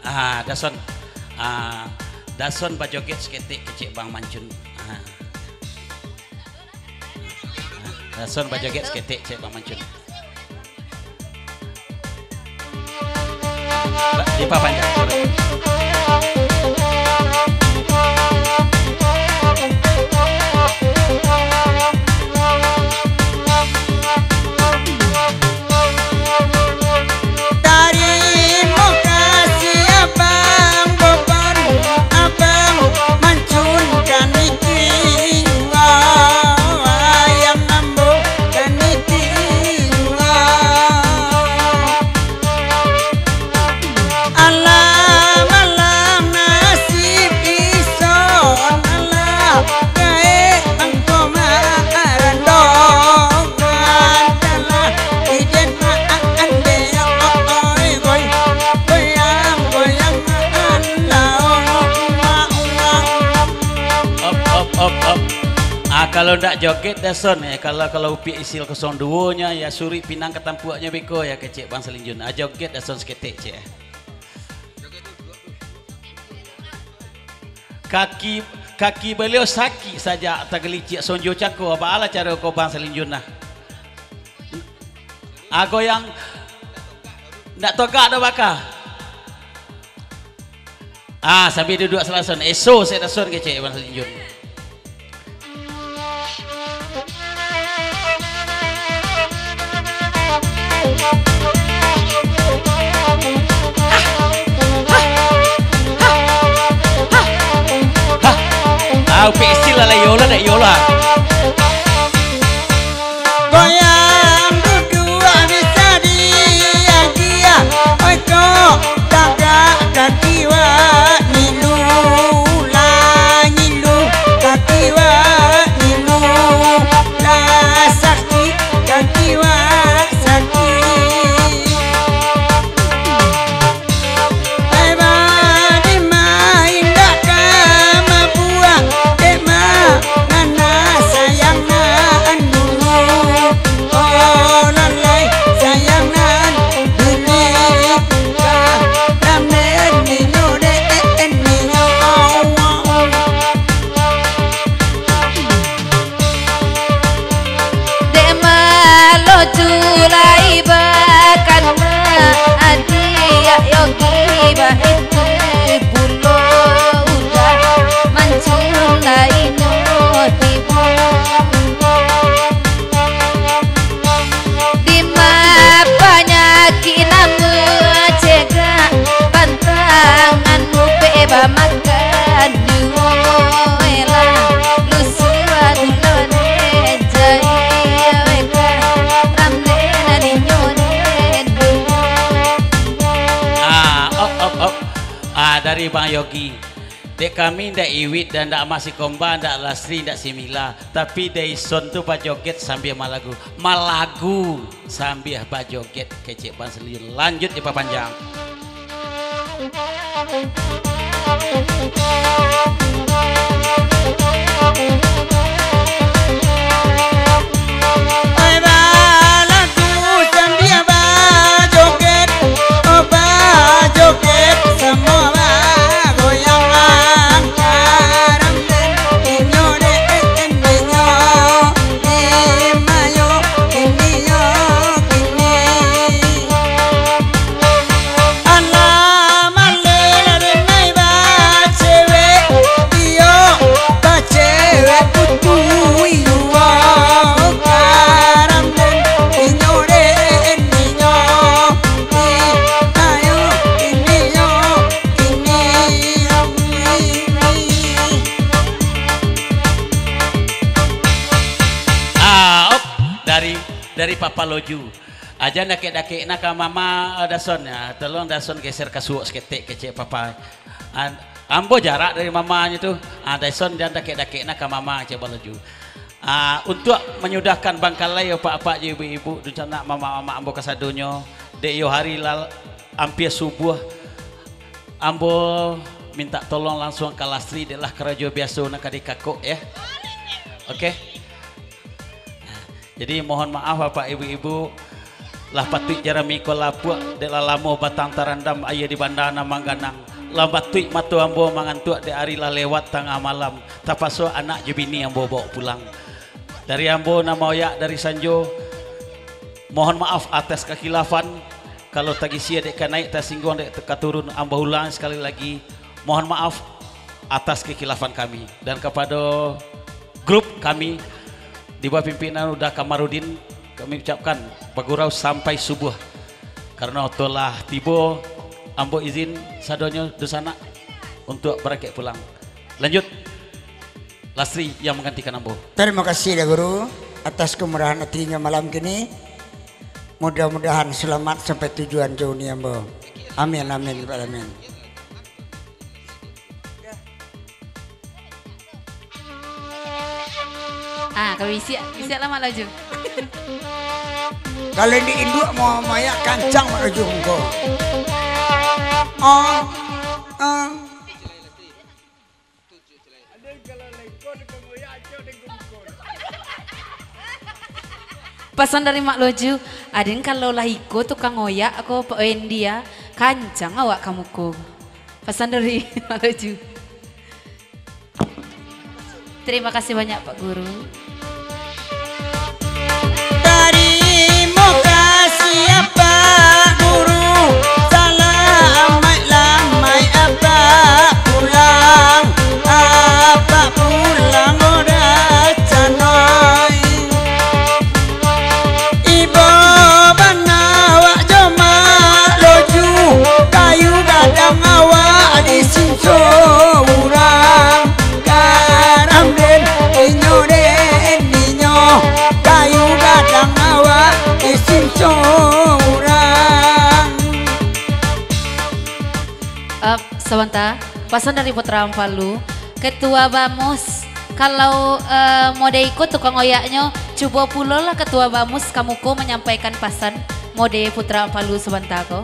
Ah, Dason. Ah, Dason bajoget saketek kecek Bang Mancun. Ah. Dason bajoget saketek cek Bang Mancun. Dipapanjang. Tarimo kasih Abang Boban, Abang Mancun kaniting, wayang ambo kaniting. Alah malang nasib ison, alah gaek angko marandongan, alah ijen maan dek oi, goi, goyang, goyang maan laung. Op, op, op, op. Ah, kalau ndak joget Dason, eh, kalau, kalau Upiak Isil kosong duo nyo, ya, suruik pinang ka tampuaknyo beko, ya, kecek Bang Salinjun. Ah, joget Dason saketek, cek. Kaki, kaki baliau sakik sajak tagaliciak sonjo cako, baa lah caro ko Bang Salinjun nah. Ago yang ndak togak do baka. Ah, sambil duduak salason. Eso se Dason kecek Bang Salinjun. Ah, Upiak Isil lah, yo lah, dak yo lah. Goyang duduak bisa diagiah, oi ko tagak kaki wak ngilu, lah ngilu kaki wak ngilu, lah sakik kaki wak sakik. Ai badi ma indak ka mabuak, dek ma ngana sayang nan dulu. Oh, nan lai sayang nan dulu. Ka ramen minyo dek ninyo. Dek malojo lai bakana, adiak Yogi baitu pulo, udah mancun lai nyo tibo. Dima panyakik nan cegak, pantangan mupek bamakan. Ah, op, op, op. Ah, dari Bang Yogi. Dek kami ndak Iwit dan ndak Masi Komba, ndak Lasri, ndak Simila. Tapi Daison tu bajoget sambia malagu. Malagu sambia bajoget, kecek Bang Salinjun. Lanjut dipapanjang. Oi, balagu sambia bajoget, oh, bajoget samo bagoyang, angkarang den inyo den inyo, di mayo inyo kini. Alah maleh lah denai bacewek, iyo bacewek putu iyo, karam den inyo den inyo, di mayo inyo kini. Ah, op, dari, dari Papa Loju. Aja dakek-dakek na ka mama, eh, Dason, ya. Tolong Dason geser ka suok saketek kecek Papa. An-, ambo jarak dari mamanyo tu. Ah, Dason jan dakek-dakek na ka mama, kecek Bang Loju. Ah, untuak manyudahkan bangkalai apak-apak jo ibu-ibu, dunsanak mamak-mamak ambo kasadonyo, dek iyo hari lah ampia subuah, ambo mintak tolong lansuang ka Lasri, dek lah karajo biaso nan ka dikakok, ya. Oke. Jadi, mohon maaf, Bapak, Ibu-ibu, Lah patuik jarami ko lapuak, dek lah lamo batang tarandam aia di banda nan mangganang. Lah patuik mato ambo mangantuak, dek ari lah lewat tangah malam. Tapaso anak jo bini ambo baok pulang. Dari ambo nan maoyak dari Sanjo, mohon maaf atas kakhilafan. Kalau tagisia dek ka naik, tasingguang dek ka turun, ambo ulang sakali lagi, mohon maaf atas kakhilafan kami. Dan kapado grup kami, di bawah pimpinan Uda Kamarudin, kami ucapkan bagurau sampai subuah. Karano tolah tibo, ambo izin sadonyo dunsanak untuak barangkek pulang. Lanjut, Lastri yang manggantikan ambo. Tarimo kasih, Da Guru, atas kamurahan atinyo malam kini. Mudah-mudahan salamat sampai tujuan jo uni ambo. Amin, amin, ya rabbal alamin. Ah, kalau bisiak, bisiak lah, Mak Loju. Kalau di induak mau mayak kancang, Mak Loju, engko. Oh, oh. Pasan dari Mak Loju, "Aden kalau lah iko tukang oyak ko, Pak Wendy, ya, kancang awak ka muko." Pasan dari Mak Loju. Terima kasih banyak, Pak Guru. Tarimo kasih, Apak Guru. Salamaik-lamaik Apak pulang. Apak pulang, Oda Canoi. Ibo bana awak jo Mak Loju, kayu gadang awak disinso urang. Karambin inyo den inyo, kayu gadang awak disinso urang. Eh, sabanta, pasan dari Putra Ampalu, Ketua Bamus, kalau, eh, mode iko tukang oyaknyo, cubo pulolah Ketua Bamus ka muko manyampaikan pasan mode Putra Ampalu sabanta ko.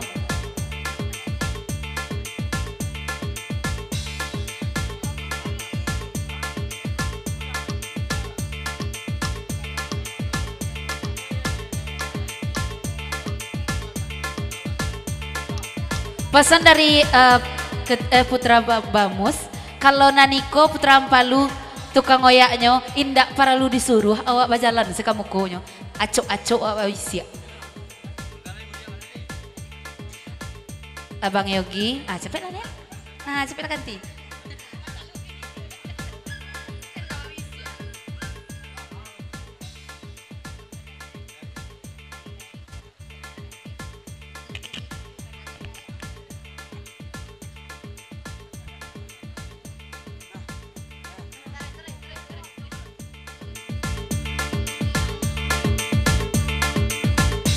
Pasan dari, eh, ke-, eh, Putra Ba-, Bamus, kalau nan iko Putra Ampalu, tukang oyaknyo, indak paralu disuruah awak bajalan sakamukonyo. Acok-acok awak babisiak. Abang Yogi, ah, capeklah, Nek. Nah, capeklah ganti.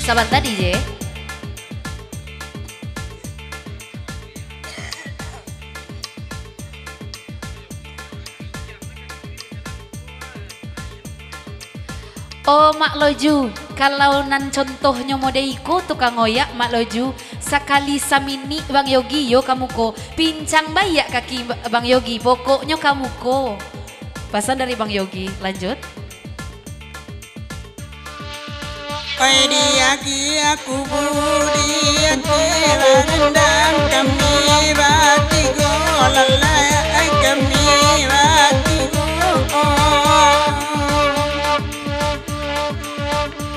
Sabanta, D J. Oh, Mak Loju, kalau nan contohnyo mode iko tukang oyak, Mak Loju, sakali saminik Bang Yogi yo ka muko, pincang baiak kaki Ba-, Bang Yogi, pokoknyo ka muko. Pasan dari Bang Yogi, lanjut. Oi, di aki aku budi, ati barendang kami batigo, lalai kami batigo.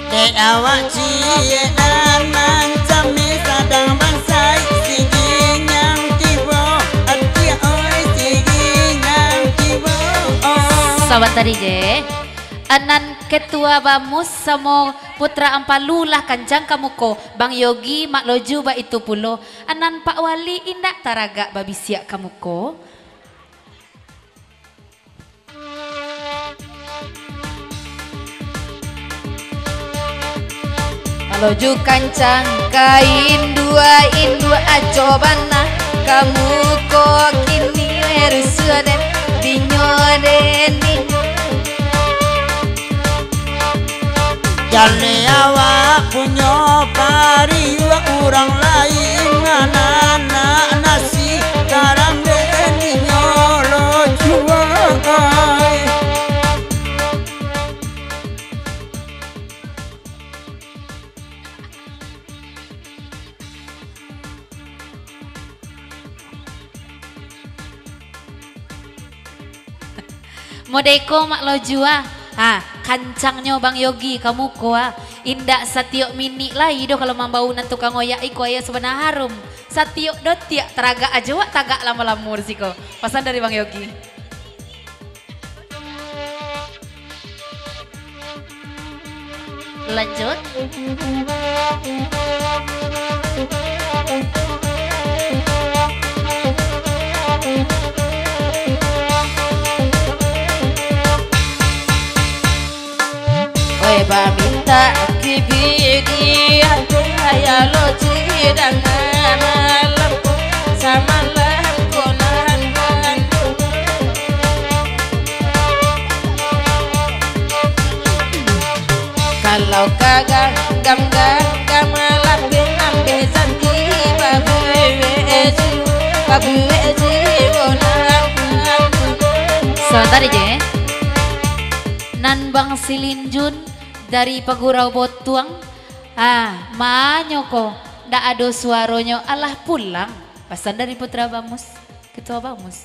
Dek awak ciek nan mancami sadang bansai, sigi nyang tibo, ati oi, sigi nyang tibo. Sabanta, D J. Anan Ketua Bamus samo Putra Ampalu lah kancang ka muko, Bang Yogi, Mak Loju baitu pulo. Anan Pak Wali indak taragak babisiak ka muko. Mak Loju kancang ka induak, induak acok bana ka muko kini, rusuah den dinyo den dinyo. Jaleh awak punyo pariuak, urang lain ngana anak nasi, karambek inyo lo juo ai. Modeko Mak Loju ah. Ha, kancangnyo Bang Yogi ka muko ah. Indak satiok minik lai doh kalau mambao nan tukang oyak iko aia sabana harum. Satiok dotiak taragak ajo wak tagak lamo-lamo di siko. Pasan dari Bang Yogi. Lanjut. Oi, bamintak kibidiah, ayah lo cidang malam, samalam ko nan bantu. Kalau ka ganggam-ganggam, lambeh-lambeh sandi, babuek jiwo, babuek jiwo nan bantu. Sabanta, D J. Nan Bang Silinjun dari Pagurau Botuang. Ah, manyo ko, ndak ado suaronyo, alah pulang. Pasan dari Putra Bamus, Ketua Bamus.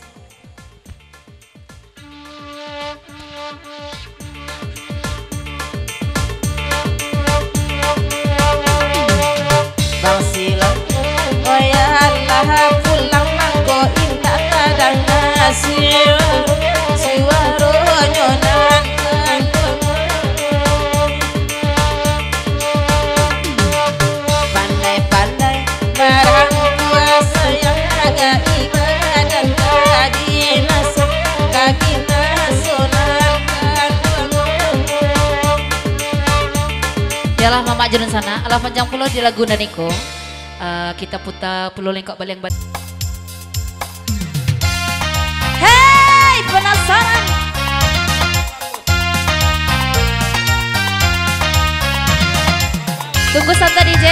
Bang Sila, oyalah pulang mangko indak tadanga siwa-, siwaronyo nan. Pandai-pandai barang kuaso yang agak ibadan ka dinas, ka dinas sonan. Yalah, Mamak Jurun Sana, alah panjang pulo di lagu nan iko. Eh, kita puta pulo lengkok baliang ba-, Hei, penasaran? Tunggu santa, D J.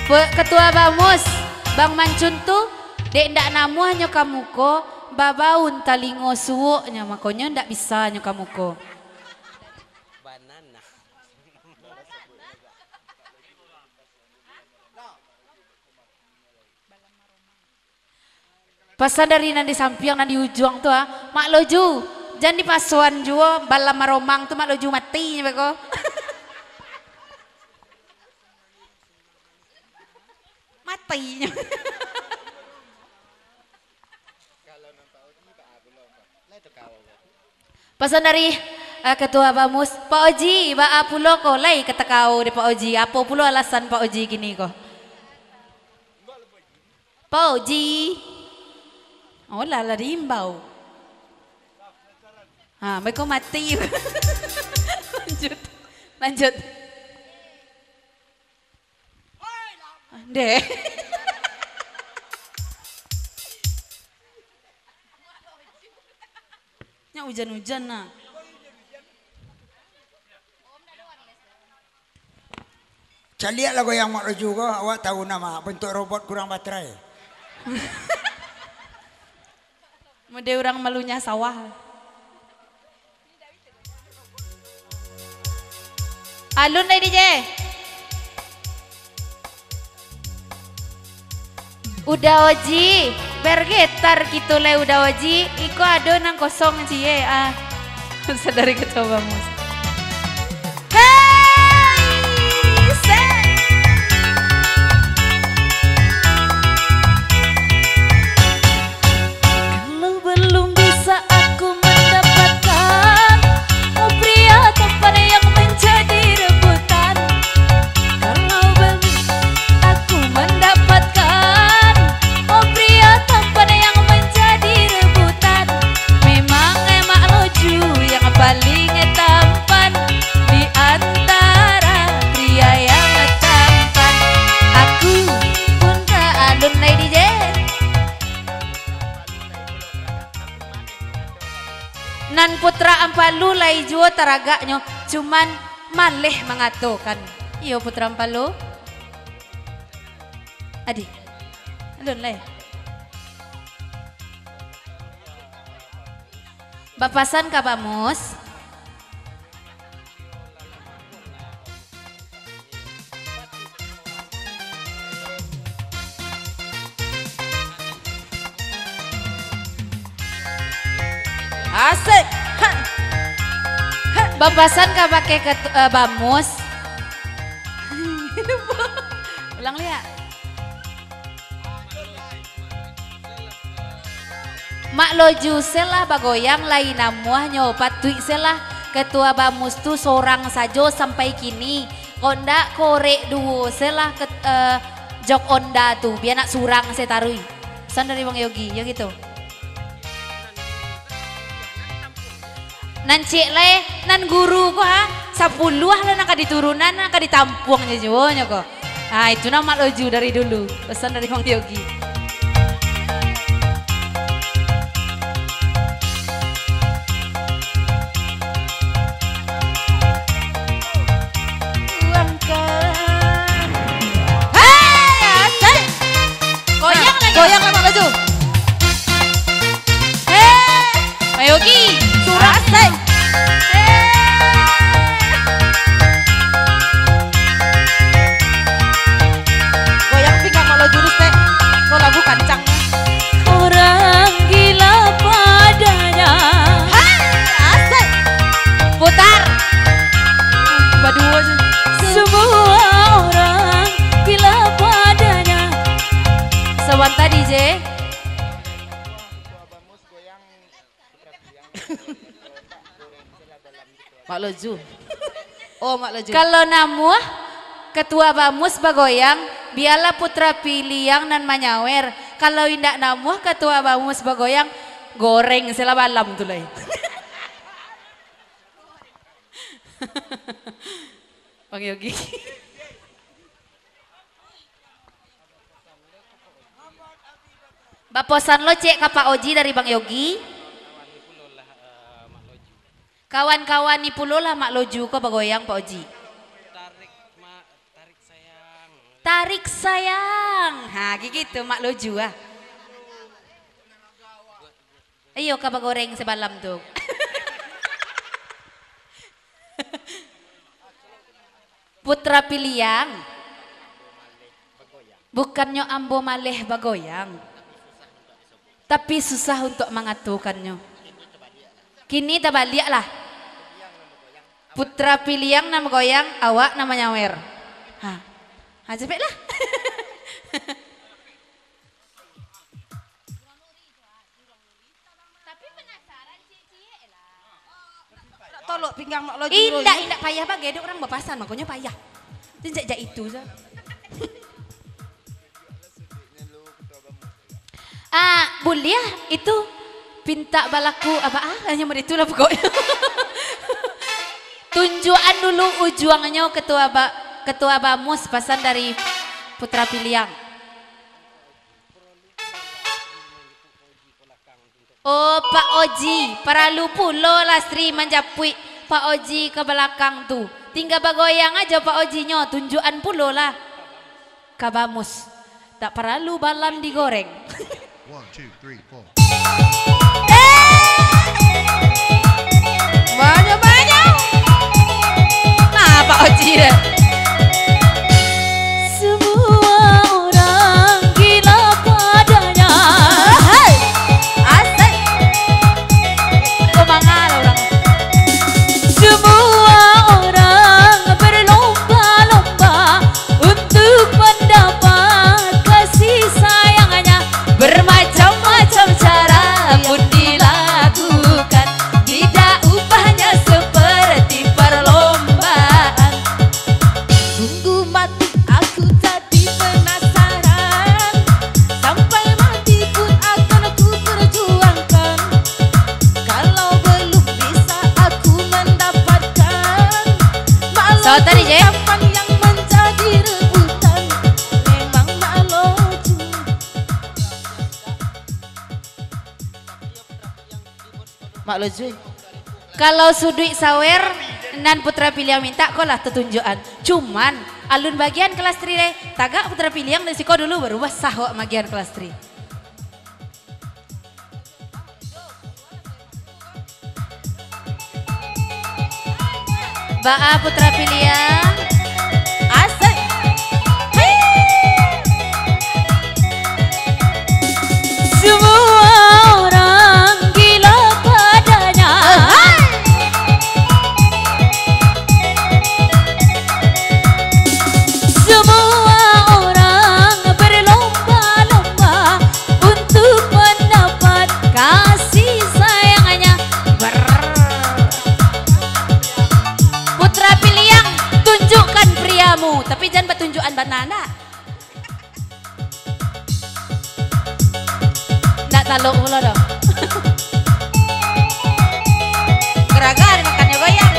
Pe-, Ketua Bamus, Bang Mancun tu, dek ndak namuahnyo ka muko, babaun talingo suwoknyo, makonyo ndak bisanyo ka muko. Pasan dari nan di sampiang, nan di ujuang tu, ah. Mak Loju, jan dipasoan juo, balam maromang tu, Mak Loju, mati nyo beko. Mati nyo. Pasan dari, eh, Ketua Bamus, Pak Oji, baa pulo ko lai ka takao dek Pak Oji? Apo pulo alasan Pak Oji kini ko? Pak Oji. Oh, lah, lah diimbau. Ha, mereka mati. Lanjut. Lanjut. Deh. Nyak ujan-ujan nah. Caliak lah goyang Mak Loju ko, awak tahu nama, bentuk robot kurang baterai. Mode urang malunyah sawah. Alun lai, D J. Uda Oji, bergetar kito lai Uda Oji, iko ado nan kosong ciek, ah. Sadari Ketua Bamus. Hei, se- Kalau belum bisa aku mendapatkan, oh, pria tampan yang menjadi rebutan. Kalau belum aku mendapatkan, oh, pria tampan yang menjadi rebutan, memang Mak Loju yang paling tampan di antara pria yang tampan. Aku pun tak alun lai, D J. Nan Putra Ampalu lai juo taragaknyo, cuman maleh mangatokan. Iyo, Putra Ampalu. Adi. Alun lai. Bapasan ka Bamus. Papasan ka pakai ketu-, eh, bamus. Ulang liak. Mak Loju selah bagoyang lai namuahnyo, patuik selah ketua bamus tu sorang sajo sampai kini. Kok ndak korek duo selah ket-, eh, jok onda tu, bia nak surang se taruih. Pesan dari Bang Yogi, yo gitu. Nan ciek lai, nan guru ko ha, sapuluah lah nan ka diturunan, nan ka ditampuang jo juo nyo ko. Ah, itu nah Mak Loju dari dulu. Pesan dari Bang Yogi. Hei, asik. Goyang lagi. Goyang lah, Mak Loju. Hei. Mak Yogi. Surang. Asik. Goyang pinggang Mak Loju, Rustek. Ko lagu kancang. Orang gila padanya. Hai, asik. Putar. Baduo se. Semua orang gila padanya. Sabanta, D J. Mak Loju. Oh, Mak Loju. Kalau namuah, Ketua Bamus bagoyang, bialah Putra Piliang nan manyawer. Kalau indak namuah Ketua Bamus bagoyang, goreng se lah balam tu lai. Bang Yogi. Baposan lo cek ka Pak Oji dari Bang Yogi. Kawan-kawan ni pulolah Mak Loju ko bagoyang, Pak Oji. Tarik, Mak, tarik sayang. Tarik sayang. Ha, gitu Mak Loju ah. Iyo, ka bagoreng se balam tu. Putra Piliang. Bukannyo ambo maleh bagoyang, tapi susah untuak mangatukannyo. Kini tabaliaklah. Putra Piliang nan bagoyang, awak nan manyawer. Ha. Ha, capeklah. Tapi penasaran ciek-ciek lah. Nak tolok pinggang Mak Loju. Indak, indak payah bagai, dek urang bapasan, makonyo payah. Janjak-jak itu sa. Ah, buliah itu pintak balaku apa ah, hanyo model itulah pokoknyo. Tunjuakan dulu ujuangnyo, Ketua Ba-, Ketua Bamus, pasan dari Putra Piliang. Oh, Pak Oji, paralu pulo Lastri manjapuik Pak Oji ka balakang tu. Tingga bagoyang ajo Pak Ojinyo, tunjuakan pulolah. Ka Bamus. Tak paralu balam digoreng. One, two, three, four. Eh! Banyak, banyak. Nah, Pak Oji deh. Semua orang gila padanya. Hai! Asik. Kok mangal orang? Semua orang berlomba-lomba untuk mendapat kasih sayangnya. Bermacam-macam cara pun dilakukan, tidak upahnya seperti perlombaan. Sungguh mati aku tadi penasaran, sampai mati pun akan ku perjuangkan. Kalau belum bisa aku mendapatkan, maklum Sawat tadi, Jay. Kapan yang menjadi rebutan, memang Mak Loju. Mak Loju. Kalau suduik sawer nan Putra Piliang mintak, ko lah tatunjuakan. Cuman, alun bagian ka Lastri lai. Tagak Putra Piliang dari siko dulu, baru basah awak bagian ka Lastri. Baa Putra Piliang. Asik. Hei. Semua orang gila padanya. Hai. Kamu, tapi jan batunjuakan bana, ndak? Ndak talok pulo doh. Garaga dimakannyo goyang.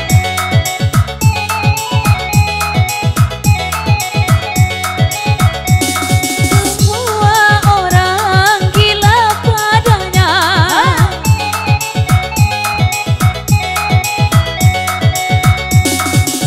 Semua orang gila padanya.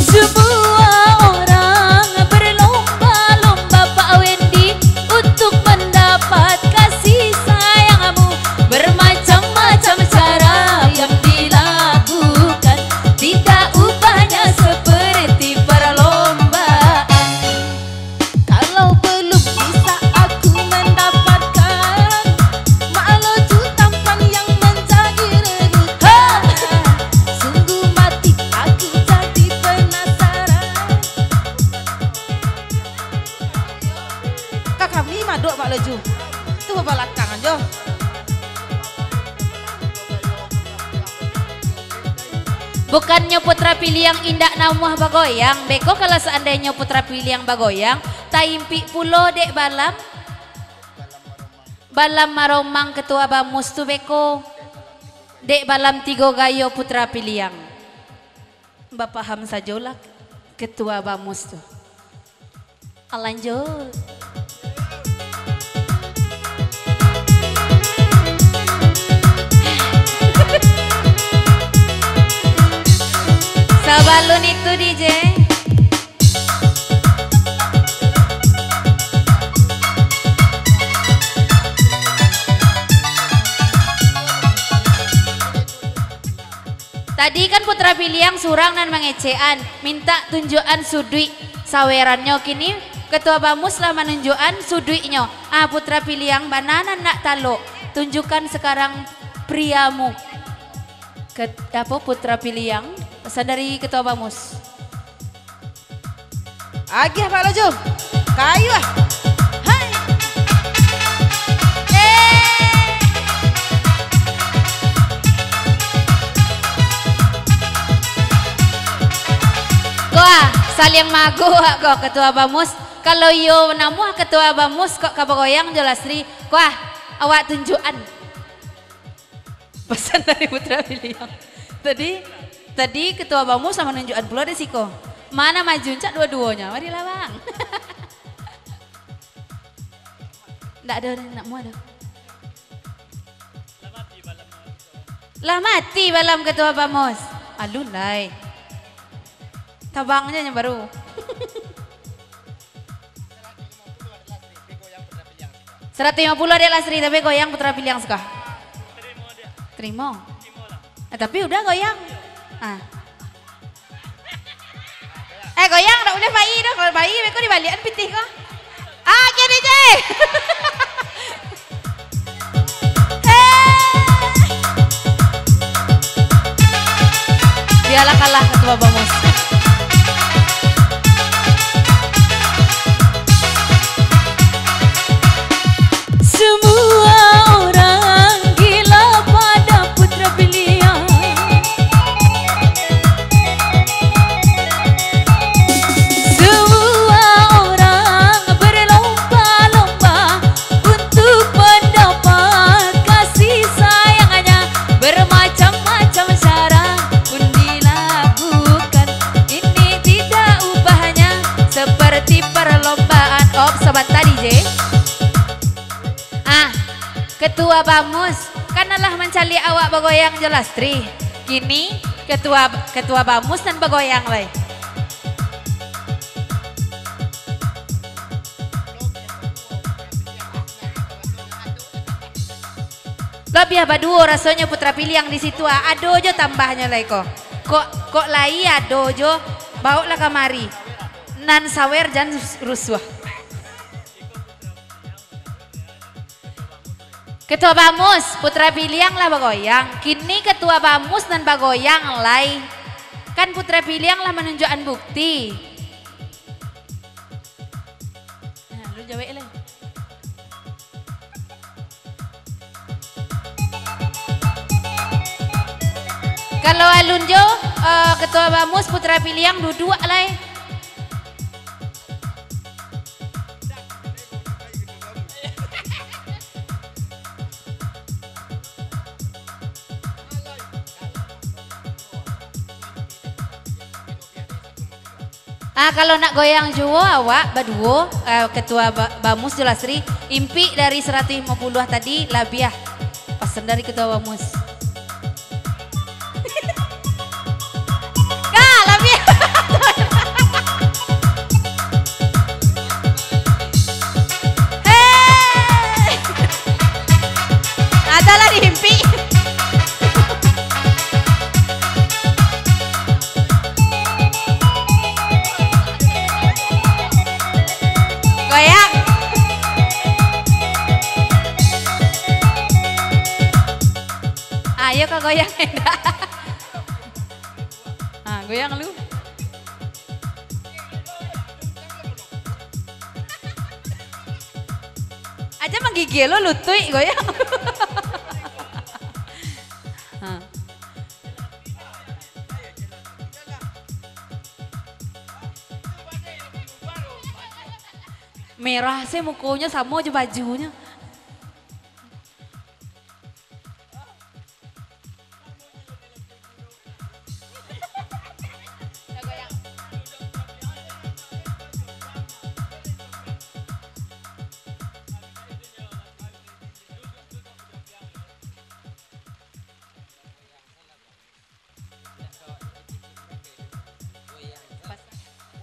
Semua orang berlomba-lomba, Pak Wendy, untuk mendapat kasih sayangmu. Bermacam-macam cara yang dilakukan, tidak ubahnya seperti perlombaan. Kalau belum bisa aku mendapatkan, Mak Loju tampan yang menjadi rebutan. Sungguh mati aku jadi penasaran. Ka kami madok, Mak Loju. Tu babalakang ajo. Bukannyo Putra Piliang indak namuah bagoyang, beko kalau seandainyo Putra Piliang bagoyang, taimpik pulo dek balam, balam maromang Ketua Bamus tu beko, dek balam tigo gayo Putra Piliang. Bapaham sajolah Ketua Bamus tu. Lanjut. Sabalun itu, D J. Tadi kan Putra Piliang surang nan mangecekan, mintak tunjuakan suduik sawerannyo. Kini Ketua Bamus lah manunjuakan suduiknyo. Ah, Putra Piliang, bana nan nak talok? Tunjukkan sekarang priamu. Ket-, apo, Putra Piliang? Pesan dari Ketua Bamus. Agiah, Pak Lojo. Kayu, ah. Hai. Eh. Ko, ah, saliang maguak ko, Ketua Bamus. Kalau iyo namuah Ketua Bamus kok ka bagoyang jo Lastri. Ko, ah, awak tunjuakan. Pesan dari Putra Piliang. Tadi, tadi Ketua Bamus lah manunjuakan pulo di siko. Mana maju, cak duo-duonyo? Marilah, Bang. Ndak ado, ndak muah dah. Lah mati balam Ketua Bamus. Alun lai. Tabangnyo yang baru. Saratus limo puluah dek Lastri, tapi goyang Putra Piliang suko. Tarimo. Eh, tapi udah goyang. Ah. Eh, goyang, dak buliah pai doh. Kalau pai, beko dibaliakan pitih ko. Ah, oke, D J. Eh. Biarlah kalah Ketua Bamus. Semua orang gila pada Putra Piliang. Semua orang berlomba-lomba untuk mendapat kasih sayangnya. Bermacam-macam cara pun dilakukan. Ini tidak ubahnya seperti perlombaan. Op, sabanta, D J. Ah, Ketua Bamus, kan alah mancaliak awak bagoyang jo Lastri. Kini, Ketua, Ketua Bamus nan bagoyang lai. Labiah baduo rasonyo Putra Piliang di situ, ah. Ado jo tambahnyo lai ko. Kok, kok lai ado jo, baoklah kamari. Nan sawer jan rus-, rusuah. Ketua Bamus, Putra Piliang lah bagoyang. Kini Ketua Bamus nan bagoyang lai. Kan Putra Piliang lah manunjuakan bukti. Nah, lu jawek lai. Kalau alun jo, eh, Ketua Bamus, Putra Piliang duduak lai. Ah, kalau nak goyang juo awak baduo, ah, Ketua Ba-, Bamus jo Lasri, impik dari saratuih limo puluah tadi labiah. Pasan dari Ketua Bamus. Ka, labiah. Hei. Ado lah diimpik. Goyang. Ayo ka goyang, Enda. Ha, goyang lu. Aja manggigil lo lutuik goyang. Ha. Merah se mukonyo samo jo bajunyo.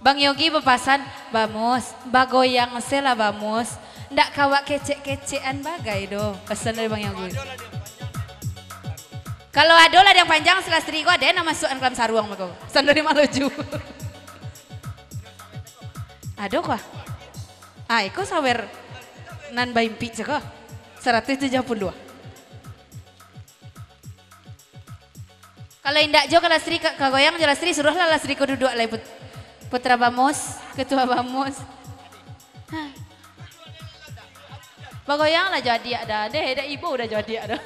Bang Yogi bapasan, "Bamus, bagoyang se lah, Bamus. Ndak ka awak kecek-kecekan bagai doh," pasan dari Bang Yogi. Kalau ado lah yang panjang, si Lastri ko ado nan masuakan ka dalam saruang beko. Pasan dari Mak Loju. Ado kah? Ah, iko sawer nan baimpik cako. Saratuih tujuah puluah. Kalau indak jo ka Lastri, ka, ka goyang jo Lastri, suruahlah Lastri ko duduak lai, Put-, Putra Bamus, Ketua Bamus. Hah. Bagoyanglah jo adiak dah. Deh, dak ibo dah jo adiak dah.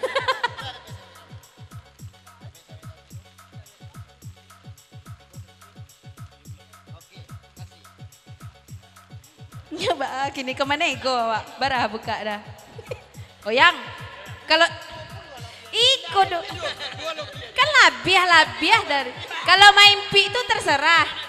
Nyo ba, ah, kini ka mano ego awak? Bara buka dah. Goyang. Kalau iko do-, kan labiah-labiah dari, kalau maimpik tu terserah.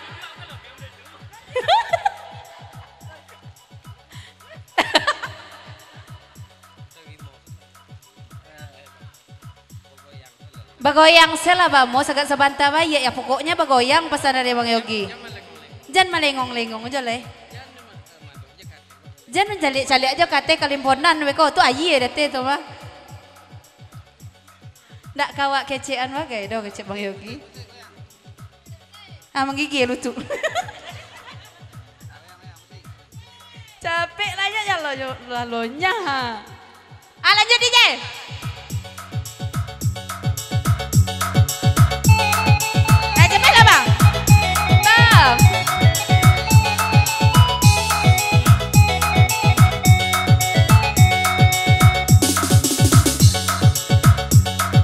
Bagoyang se lah, Bamus, agak sabanta baiak, yo, pokoknyo bagoyang, pasan dari Bang Yogi. Jan malengong-lengong jo lai. Jan mancaliak-caliak jo ka ateh kalimponan beko, tu aia di ateh tu mah. Ndak ka awak kecekan bagai doh, kecek Bang Yogi. Ah, manggigil lutuik. Capek lah nyo, ya Allah, ya Allah, lo nya. Ah, lanjut, D J. Eh, capek lah, Bang. Bang.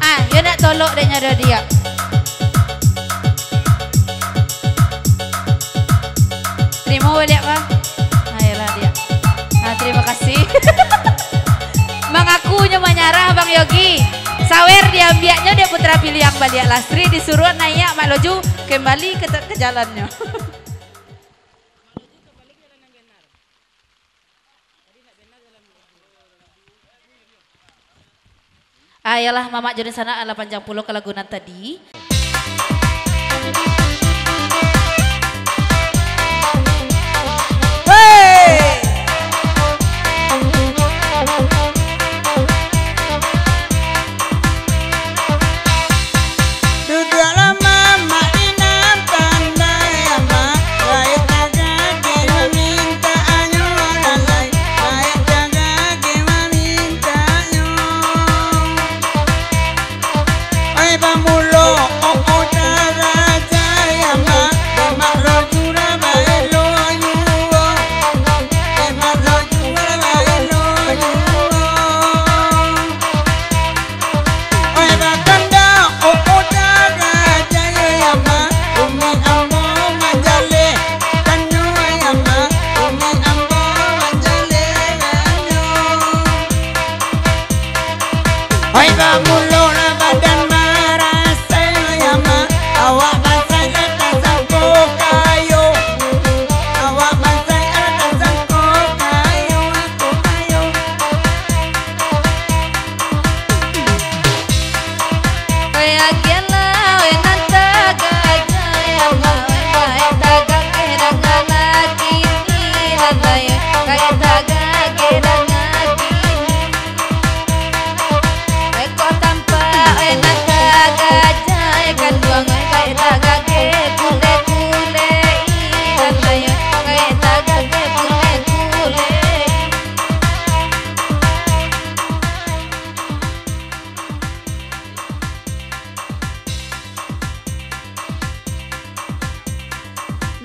Ah, yo nak tolok dek nyo ado diak. Terimo baliak, Bang. Ayolah, diak. Ah, terimo kasih. Mangaku nyo manyarah, Bang Yogi. Sawer diambiaknyo dek Putra Piliang baliak. Lastri disuruah naiak Mak Loju kembali ke te-, ke jalannyo. Ah, iyolah, Mamak jo Dunsanak, alah panjang pulo ka lagu nan tadi. Hei! Duduaklah mamak di nan pandai amak, rakyat tagak mamintak anyo lalai, rakyat tagak mamintaknyo. Oi pamulo, opo darajai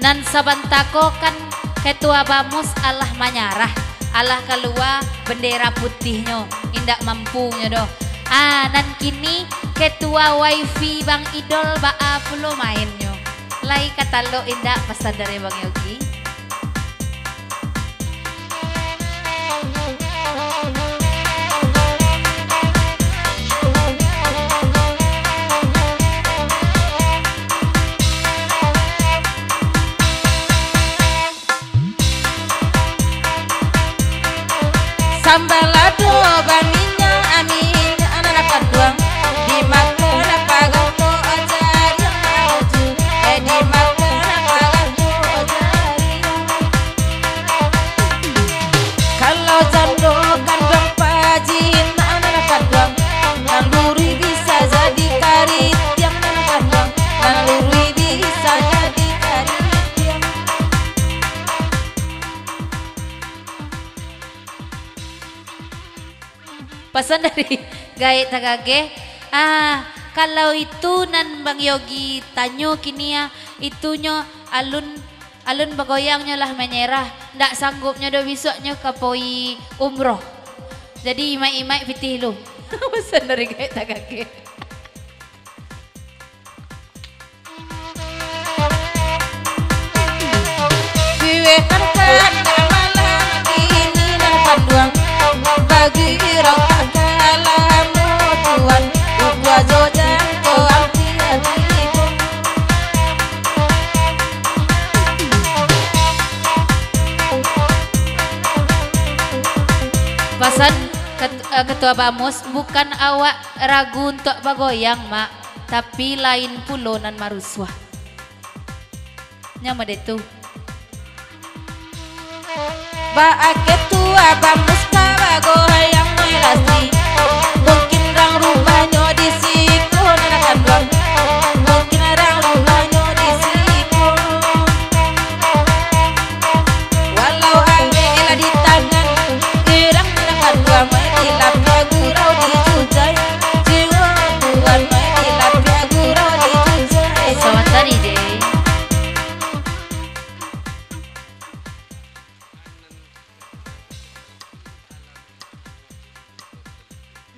Nan sabanta ko kan Ketua Bamus alah manyarah, alah kalua bendera putihnyo, indak mampunyo doh. Ah, nan kini Ketua Wifi Bang Idol baa pulo mainnyo? Lai ka talok indak pasan dari Bang Yogi? Sambalado baminyak, minyak nan kanduang, dimakan pagang tu jariang maju, eh, dimakan pagang tu jariang. Kalau jando kanduang pajinak nan kanduang, nan luruih bisa jadi karitiang nan kanduang, nan luruih bisa jadi karitiang. Pasan dari Gaek Tagageh. Ah, kalau itu nan Bang Yogi tanyo kini, ah, itunyo alun, alun bagoyangnyo lah manyerah, ndak sanggupnyo doh bisuaknyo ka pai umroh. Jadi imaik-imaik pitih lu. Pasan dari Gaek Tagageh. Bagi urang tak kalah mutuan, ukua jo janto ampiak tibo. Pasan ket-, eh, Ketua Bamus, bukan awak ragu untuak bagoyang, Mak, tapi lain pulo nan marusuah. Nyo mode tu. Baa Ketua Bamus ka bagoyang melasti. Mungkin rang rumahnyo di siko nan kanduang. Mungkin rang rumahnyo di siko. Walau alek lah di tangan, urang nan kanduang mai di lapiak gurau di jujai. Jiwa tuan mai di lapiak gurau di jujai. Selamat hari, Dek.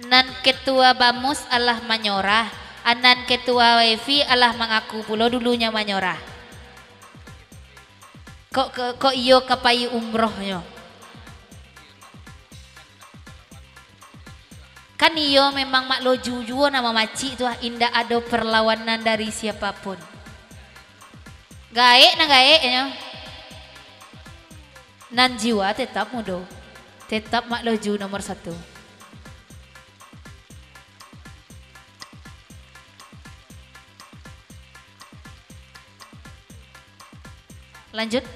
Nan Ketua Bamus alah manyorah, a nan Ketua Wifi alah mangaku pulo dulunyo manyorah. Kok, kok, kok iyo ka pai umrohnyo? Kan iyo memang Mak Loju juo nan mamacik tu, ah, indak ado perlawanan dari siapapun. Gaek nan gaeknyo. Nan jiwa tetap mudo. Tetap Mak Loju nomor satu. Lanjut.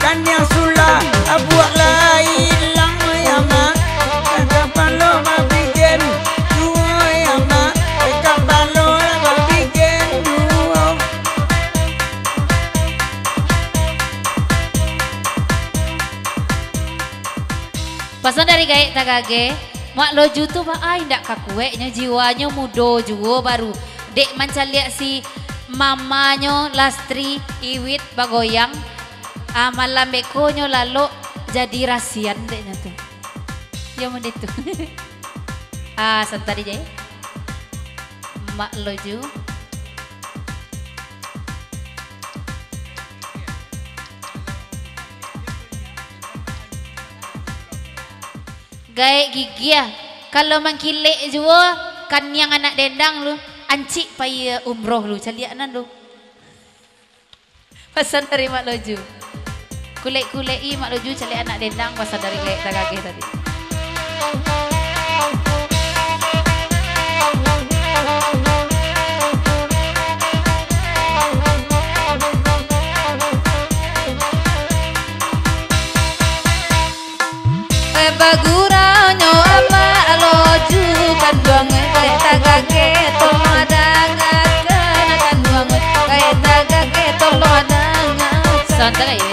Kan yang sulah, abuak lai ilang, ya, Mak. Kapalo babigen duo, ya, Mak. Kapalo babigen duo. Pasan dari Gaek Tagageh. Mak Loju tu baa indak ka kuek nyo, jiwanyo mudo juo baru. Dek mancaliak si mamanyo Lastri Iwit bagoyang, ah, malam beko nyo lalok jadi rasian dek nyo tu. Yo, mun ditu. Ah, santa di je. Mak Loju. Gaek gigiah. Kalau mangkilek juo, kaniang anak dendang lu, ancik pai umroh lu, caliak nan lu. Pasan dari Mak Loju. Kulek-kulek i Mak Loju caliak anak dendang, pasan dari Gaek Tagageh tadi. Tonton aja.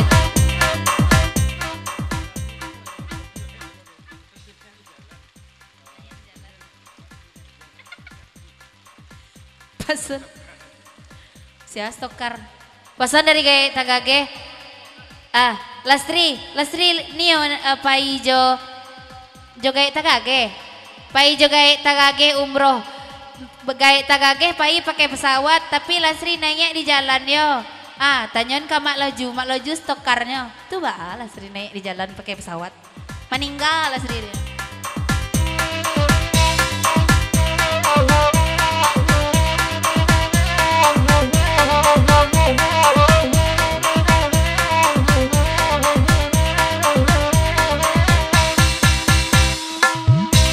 Pasan. Sia stokar. Pasan dari Gaek Tagageh. Ah, Lastri, Lastri nio, eh, pai jo, jo Gaek Tagageh. Pai jo Gaek Tagageh umroh. Be-, Gaek Tagageh pai pakai pesawat, tapi Lastri naiak di jalan yo. Ah, tanyoan ka Mak Loju, Mak Loju stokarnyo. Tu baa Lastri naiak di jalan pakai pesawat. Maningga lah sendiri.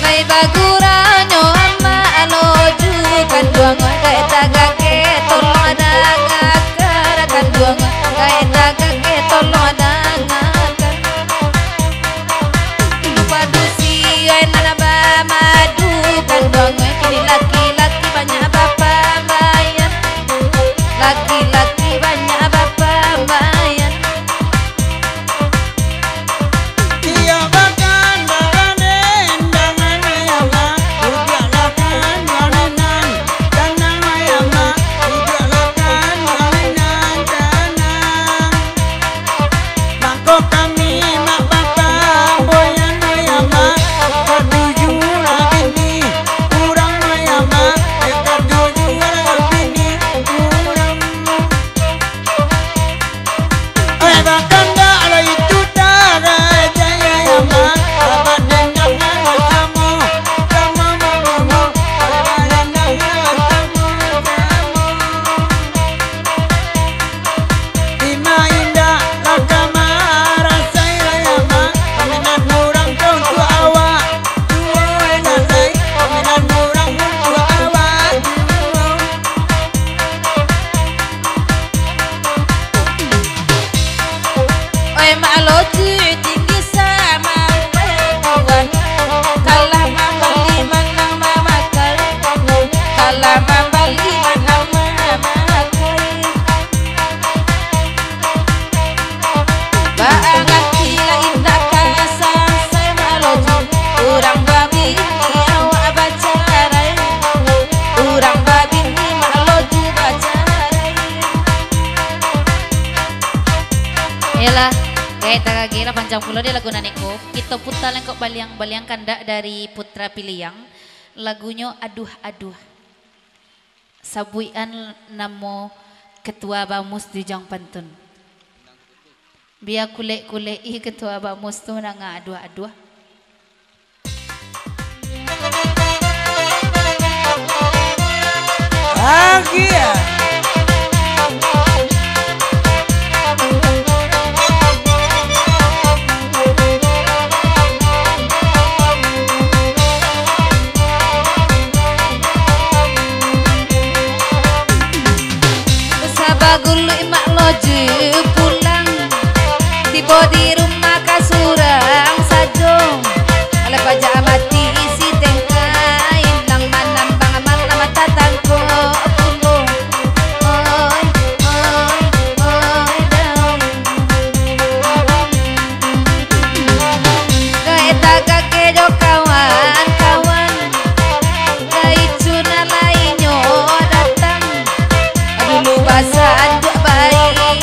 Lai baguranyo amak loju kanduang, gaek tagageh tolong dangakan kanduang, gaek tagageh tolong dangakan. Padusi ai nan bamadu kanduang, kini laki-laki banyak bapambaian, laki-laki banyak bapambaian. Oi, Mak Loju tinggi samampuan, kalah mambali manang mamakai, kalah mambali manang mamakai. Baa ngarti lah indak ka sansai Mak Loju, urang babini awak bacarai, urang babini Mak Loju bacarai. Iyolah, gaek tagageh lah, panjang pulo dek lagu nan iko. Kito puta lengkok baliang-baliang kandak dari Putra Piliang, lagunyo Aduah-aduah. Sabuikan namo Ketua Bamus di Ujang Pantun. Bia kulek-kulek ih Ketua Bamus tu mandanga aduah-aduah. Agia. Sabagulu Mak Loju pulang, tibo di rumah ka surang sajo. Alah pajak mati isi tengah, ilang manambang malam tatangko pulo. Oi, oi, oi, dong. Gaek tagageh jo kawan-kawan, Raicu nan lainyo datang. Dulu basanduak bayi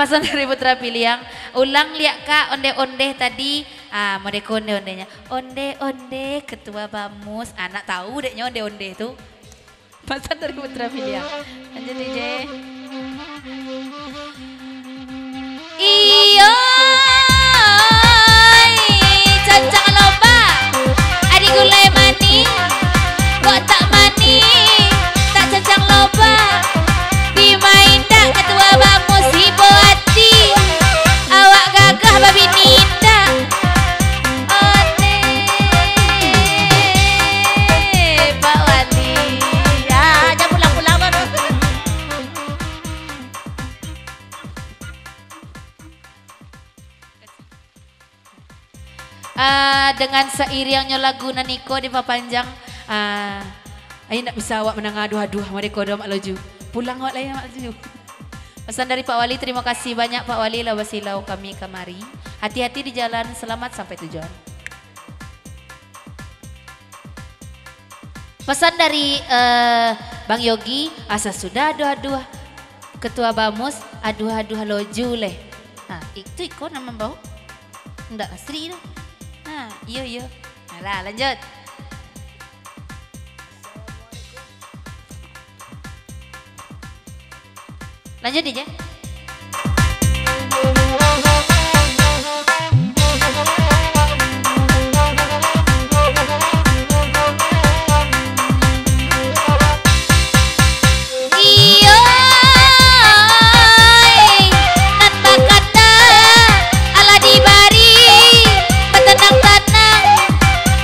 Pasan dari Putra Piliang, ulang liak, Kak, ondeh-ondeh tadi. Ah, modeko ondeh-ondehnyo. Ondeh-ondeh Ketua Bamus. Ah, nak tahu dek nyo ondeh-ondeh tu. Pasan dari Putra Piliang. Lanjut, D J. Iyo, cancang lomba. Adi gulai manih, kok tak manih, tak cancang lomba. Dimain dak Ketua Bamus, ibo ati. Awak gagah babini indak. Ondeh, Pak Wali. Ah, jan pulang-pulang baru. Ah, dengan sairiangnyo lagu nan iko dipapanjang, ah, ai indak bisa awak mandanga aduah-aduah, modeko doh Mak Loju. Pulang awak lai, Mak Loju. Pasan dari Pak Wali, terima kasih banyak Pak Wali lah basilau kami kamari. Hati-hati di jalan, selamat sampai tujuan. Pasan dari, eh, Bang Yogi, asa sudah aduah-aduah Ketua Bamus, aduah-aduah Loju leh. Ha, itu iko nan mambao. Ndak asri tu. Ha, iyo, iyo. Alah, lanjut. Lanjut, D J. Iyo, nan bakata alah dibari, batanang-tanang,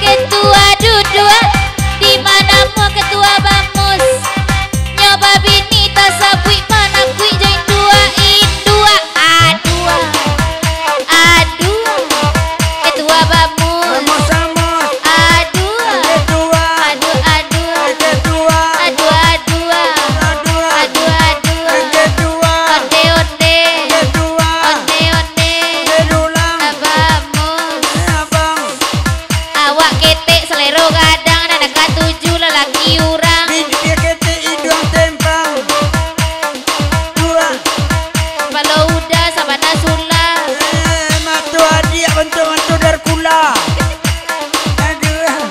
ketua duduak, di ma namo Ketua Bamus. Nyo babini tasabuik manakuik jo induak, induak. Aduah, aduah, Ketua Bamus. Aduah, aduah, aduah, aduah, aduah, aduah, aduah, onde, onde, onde, onde, Bamus. Awak ketek, salero gadang, nan katuju lalaki urang. Bibia ketek, iduang tempang. Dua. Kepalo uda sabana sula. Eh, mato adiak bantuak mato Darkula. Aduh.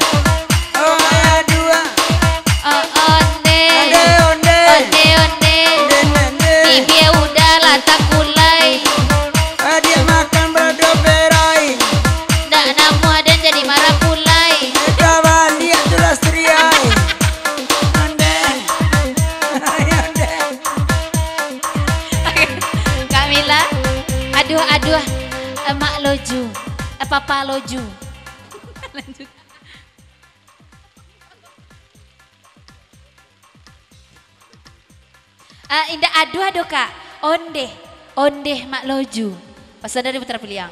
Oh, aduh. Oh, onde. Onde, onde. Onde, onde. Onde, onde. Bibia uda lah takulai. Adiak makan balado berai. Ndak namuah den jadi marapulai. Tabaliak tu lah, Sri ai. Onde. Onde. Kak Mila, aduah, aduah, eh, Mak Loju, eh, Papa Loju. Lanjut. Ah, indak aduah doh, Kak. Ondeh. Ondeh Mak Loju. Pasan dari Putra Piliang.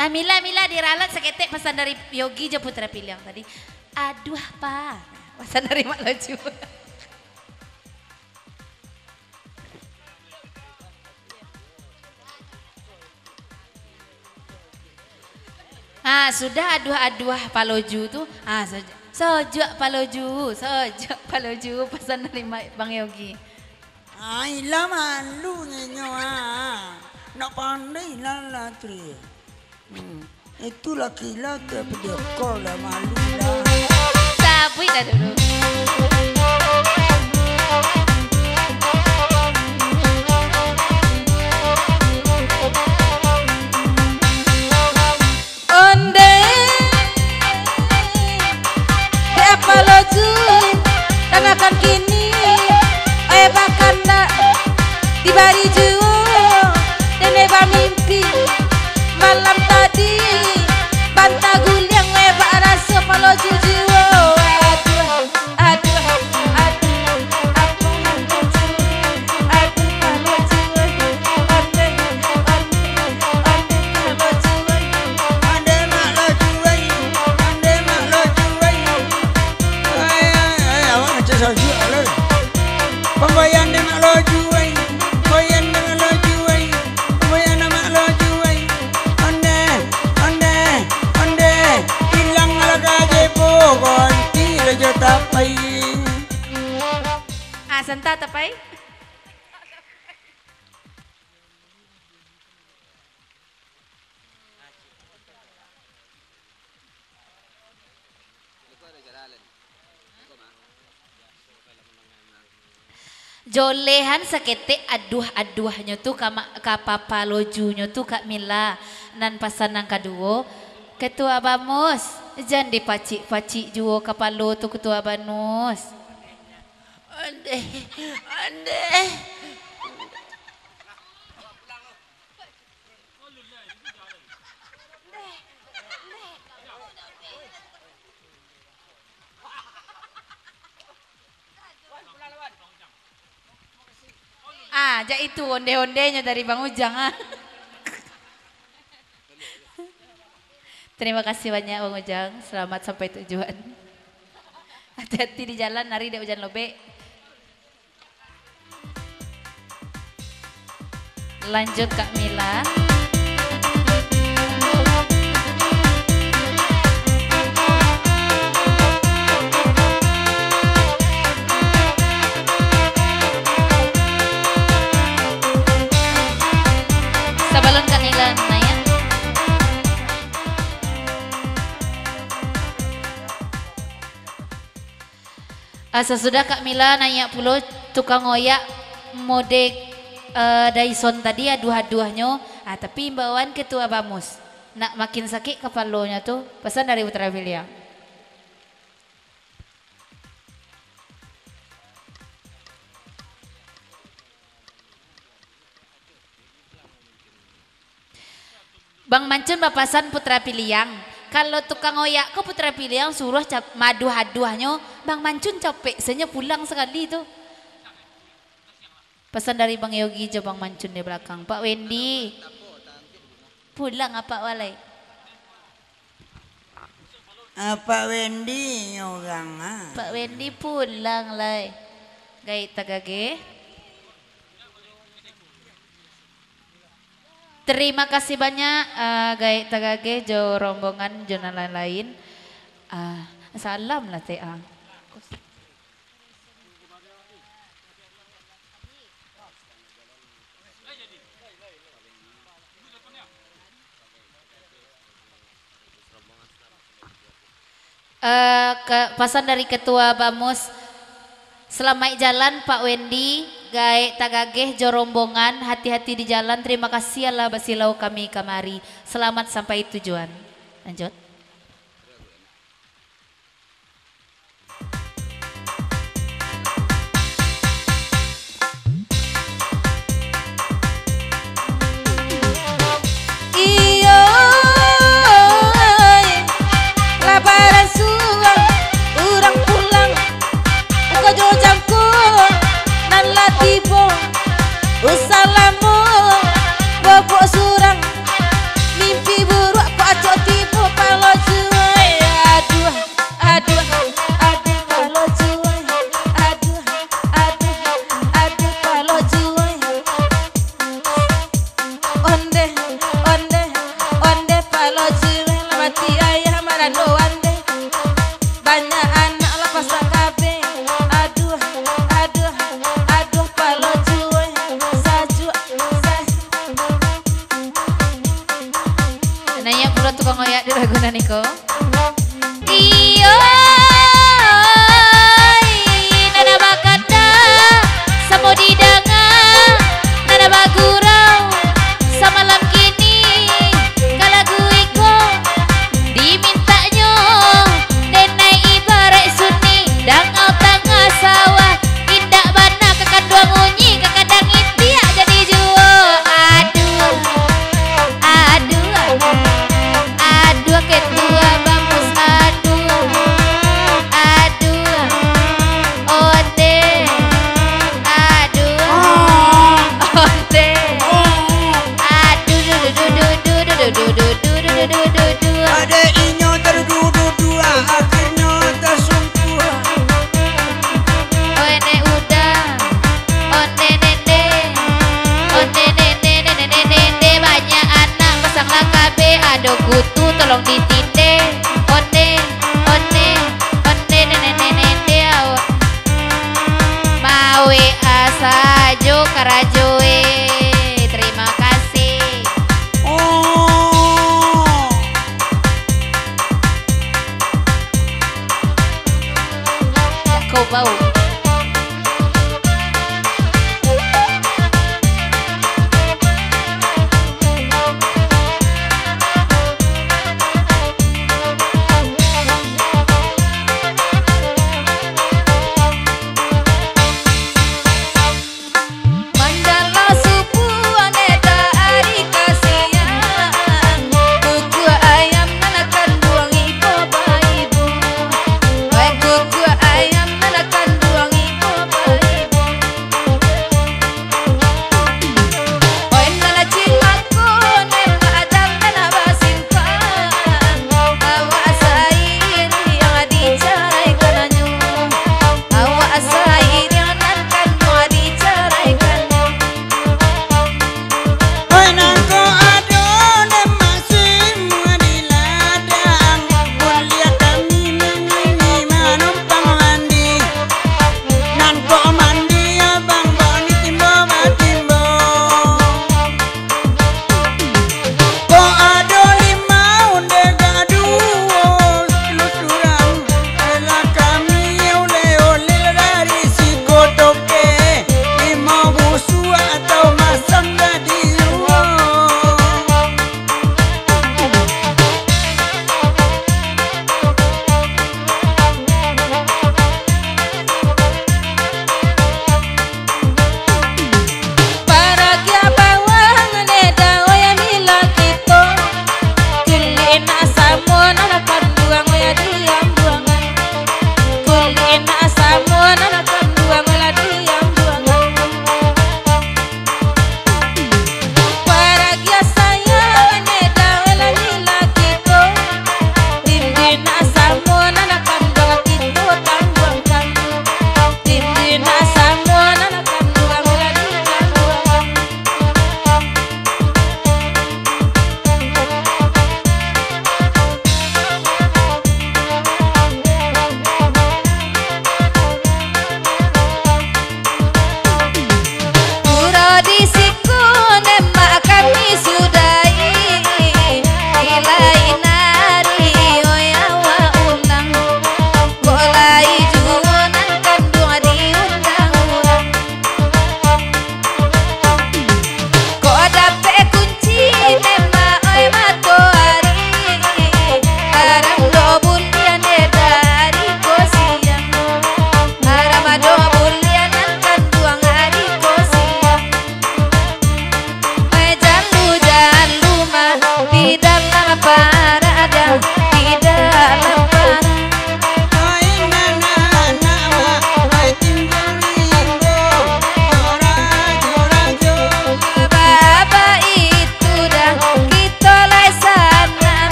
Ah, Mila, Mila, diralat saketek pasan dari Yogi jo Putra Piliang tadi. Aduah, Pa. Pasan dari Mak Loju. Ha, sudah aduah-aduah Paloju tu, ha, soj-, sojuak Paloju, sojuak Paloju, pasan dari Ma-, Bang Yogi. Ai, lah malu nyo, ah. Nak pandai lah, lah, Tri. Hmm. Itulah kilat, eh, video call lah, malu lah. Sabuik lah dulu. Ondeh, dek Paloju, dangahkan kini, eh, bakandak dibari juo, dene bamimpi malam tadi, banta guliang, eh, bak raso Paloju juo. Aduh. Aduh, aduh, apo nan lucu? Aduh, Paloju ai. Ondeh, ondeh, ondeh, ondeh, Paloju ai. Ondeh, Mak Loju ai. Ondeh, Mak Loju ai. Ai, ai, ai, awak ngecek sajuak lah. Pambayang dek Mak Loju ai. Pambayang dek Mak Loju ai. Pambayang dek Mak Loju ai. Ondeh, ondeh, ondeh. Ilang lah ka jebo, ganti lah jo tapai. Ah, santa tapai. Jolehan saketek aduah-aduahnyo tu ka ma-, ka papalojunyo tu, Kak Mila. Nan pasan nan kaduo, Ketua Bamus, jan dipacik-pacik juo kapalo tu, Ketua Banus. Ondeh, ondeh. Ah, jak itu ondeh-ondehnyo dari Bang Ujang, ah. Terima kasih banyak, Bang Ujang. Selamat sampai tujuan. Hati-hati di jalan, ari dek ujan lobek. Lanjut, Kak Mila. Sabalun Kak Mila naiak. Ah, sasudah Kak Mila naiak pulo tukang oyak mode, eh, Dyson tadi, aduah-aduahnyo. Ah, tapi imbauan Ketua Bamus, nak makin sakik kapalonyo tu, pasan dari Putra Piliang. Bang Mancun bapasan Putra Piliang, kalau tukang oyak ko Putra Piliang suruah cap-, maaduah-aduahnyo, Bang Mancun capek sajo pulang sakali tu. Pasan dari Bang Yogi jo Bang Mancun di balakang. Pak Wendy, pulang apak walai. Ah, Pak Wendy nyo urang, ah. Pak Wendy pulang lai. Gaek tagageh. Terima kasih banyak, ah, Gaek Tagageh jo rombongan jo nan lain-lain. Ah, salam lah, T A. Eh, ke-, pasan dari Ketua Bamus, salamaik jalan Pak Wendy, Gaek Tagageh jo rombongan, hati-hati di jalan, terima kasih alah basilau kami kamari. Selamat sampai tujuan. Lanjut. Iyo, ai, lah barasuang urang pulang, uko jo jangko nan lah tibo, usah lamo bobok surang, mimpi buruak kok acok tibo, palo juai, aduah. Aduh, aduh, palo juai. Aduh, aduh, aduh, palo juai. Ondeh, ondeh, ondeh, palo juai. Lah mati ayah marando ondeh. Banyak anak lah pasak kabeh. Aduh, aduh, aduh, palo juai. Sajuak, sajuak. Naiak pulo tukang oyak di lagu nan iko. Iyo, ai, nan bakata samo didanga, nan bagurau samalam kini, ka lagu iko dimintaknyo, denai ibaraik suni, dangau tangah sawah, indak bana ka kanduang unyi, ka kadang itiak jadi juo. Aduh, aduh, aduh, ketua bamus, aduh, aduh, ondeh, aduh, ondeh, aduh, dududududududududududududududu. Adek inyo terdududuah, akhirnyo tersungkuah. Ondeh uda, ondeh nende, ondeh nende, nende, nende, nende, banyak anak pasang lah kabeh, ado kutu.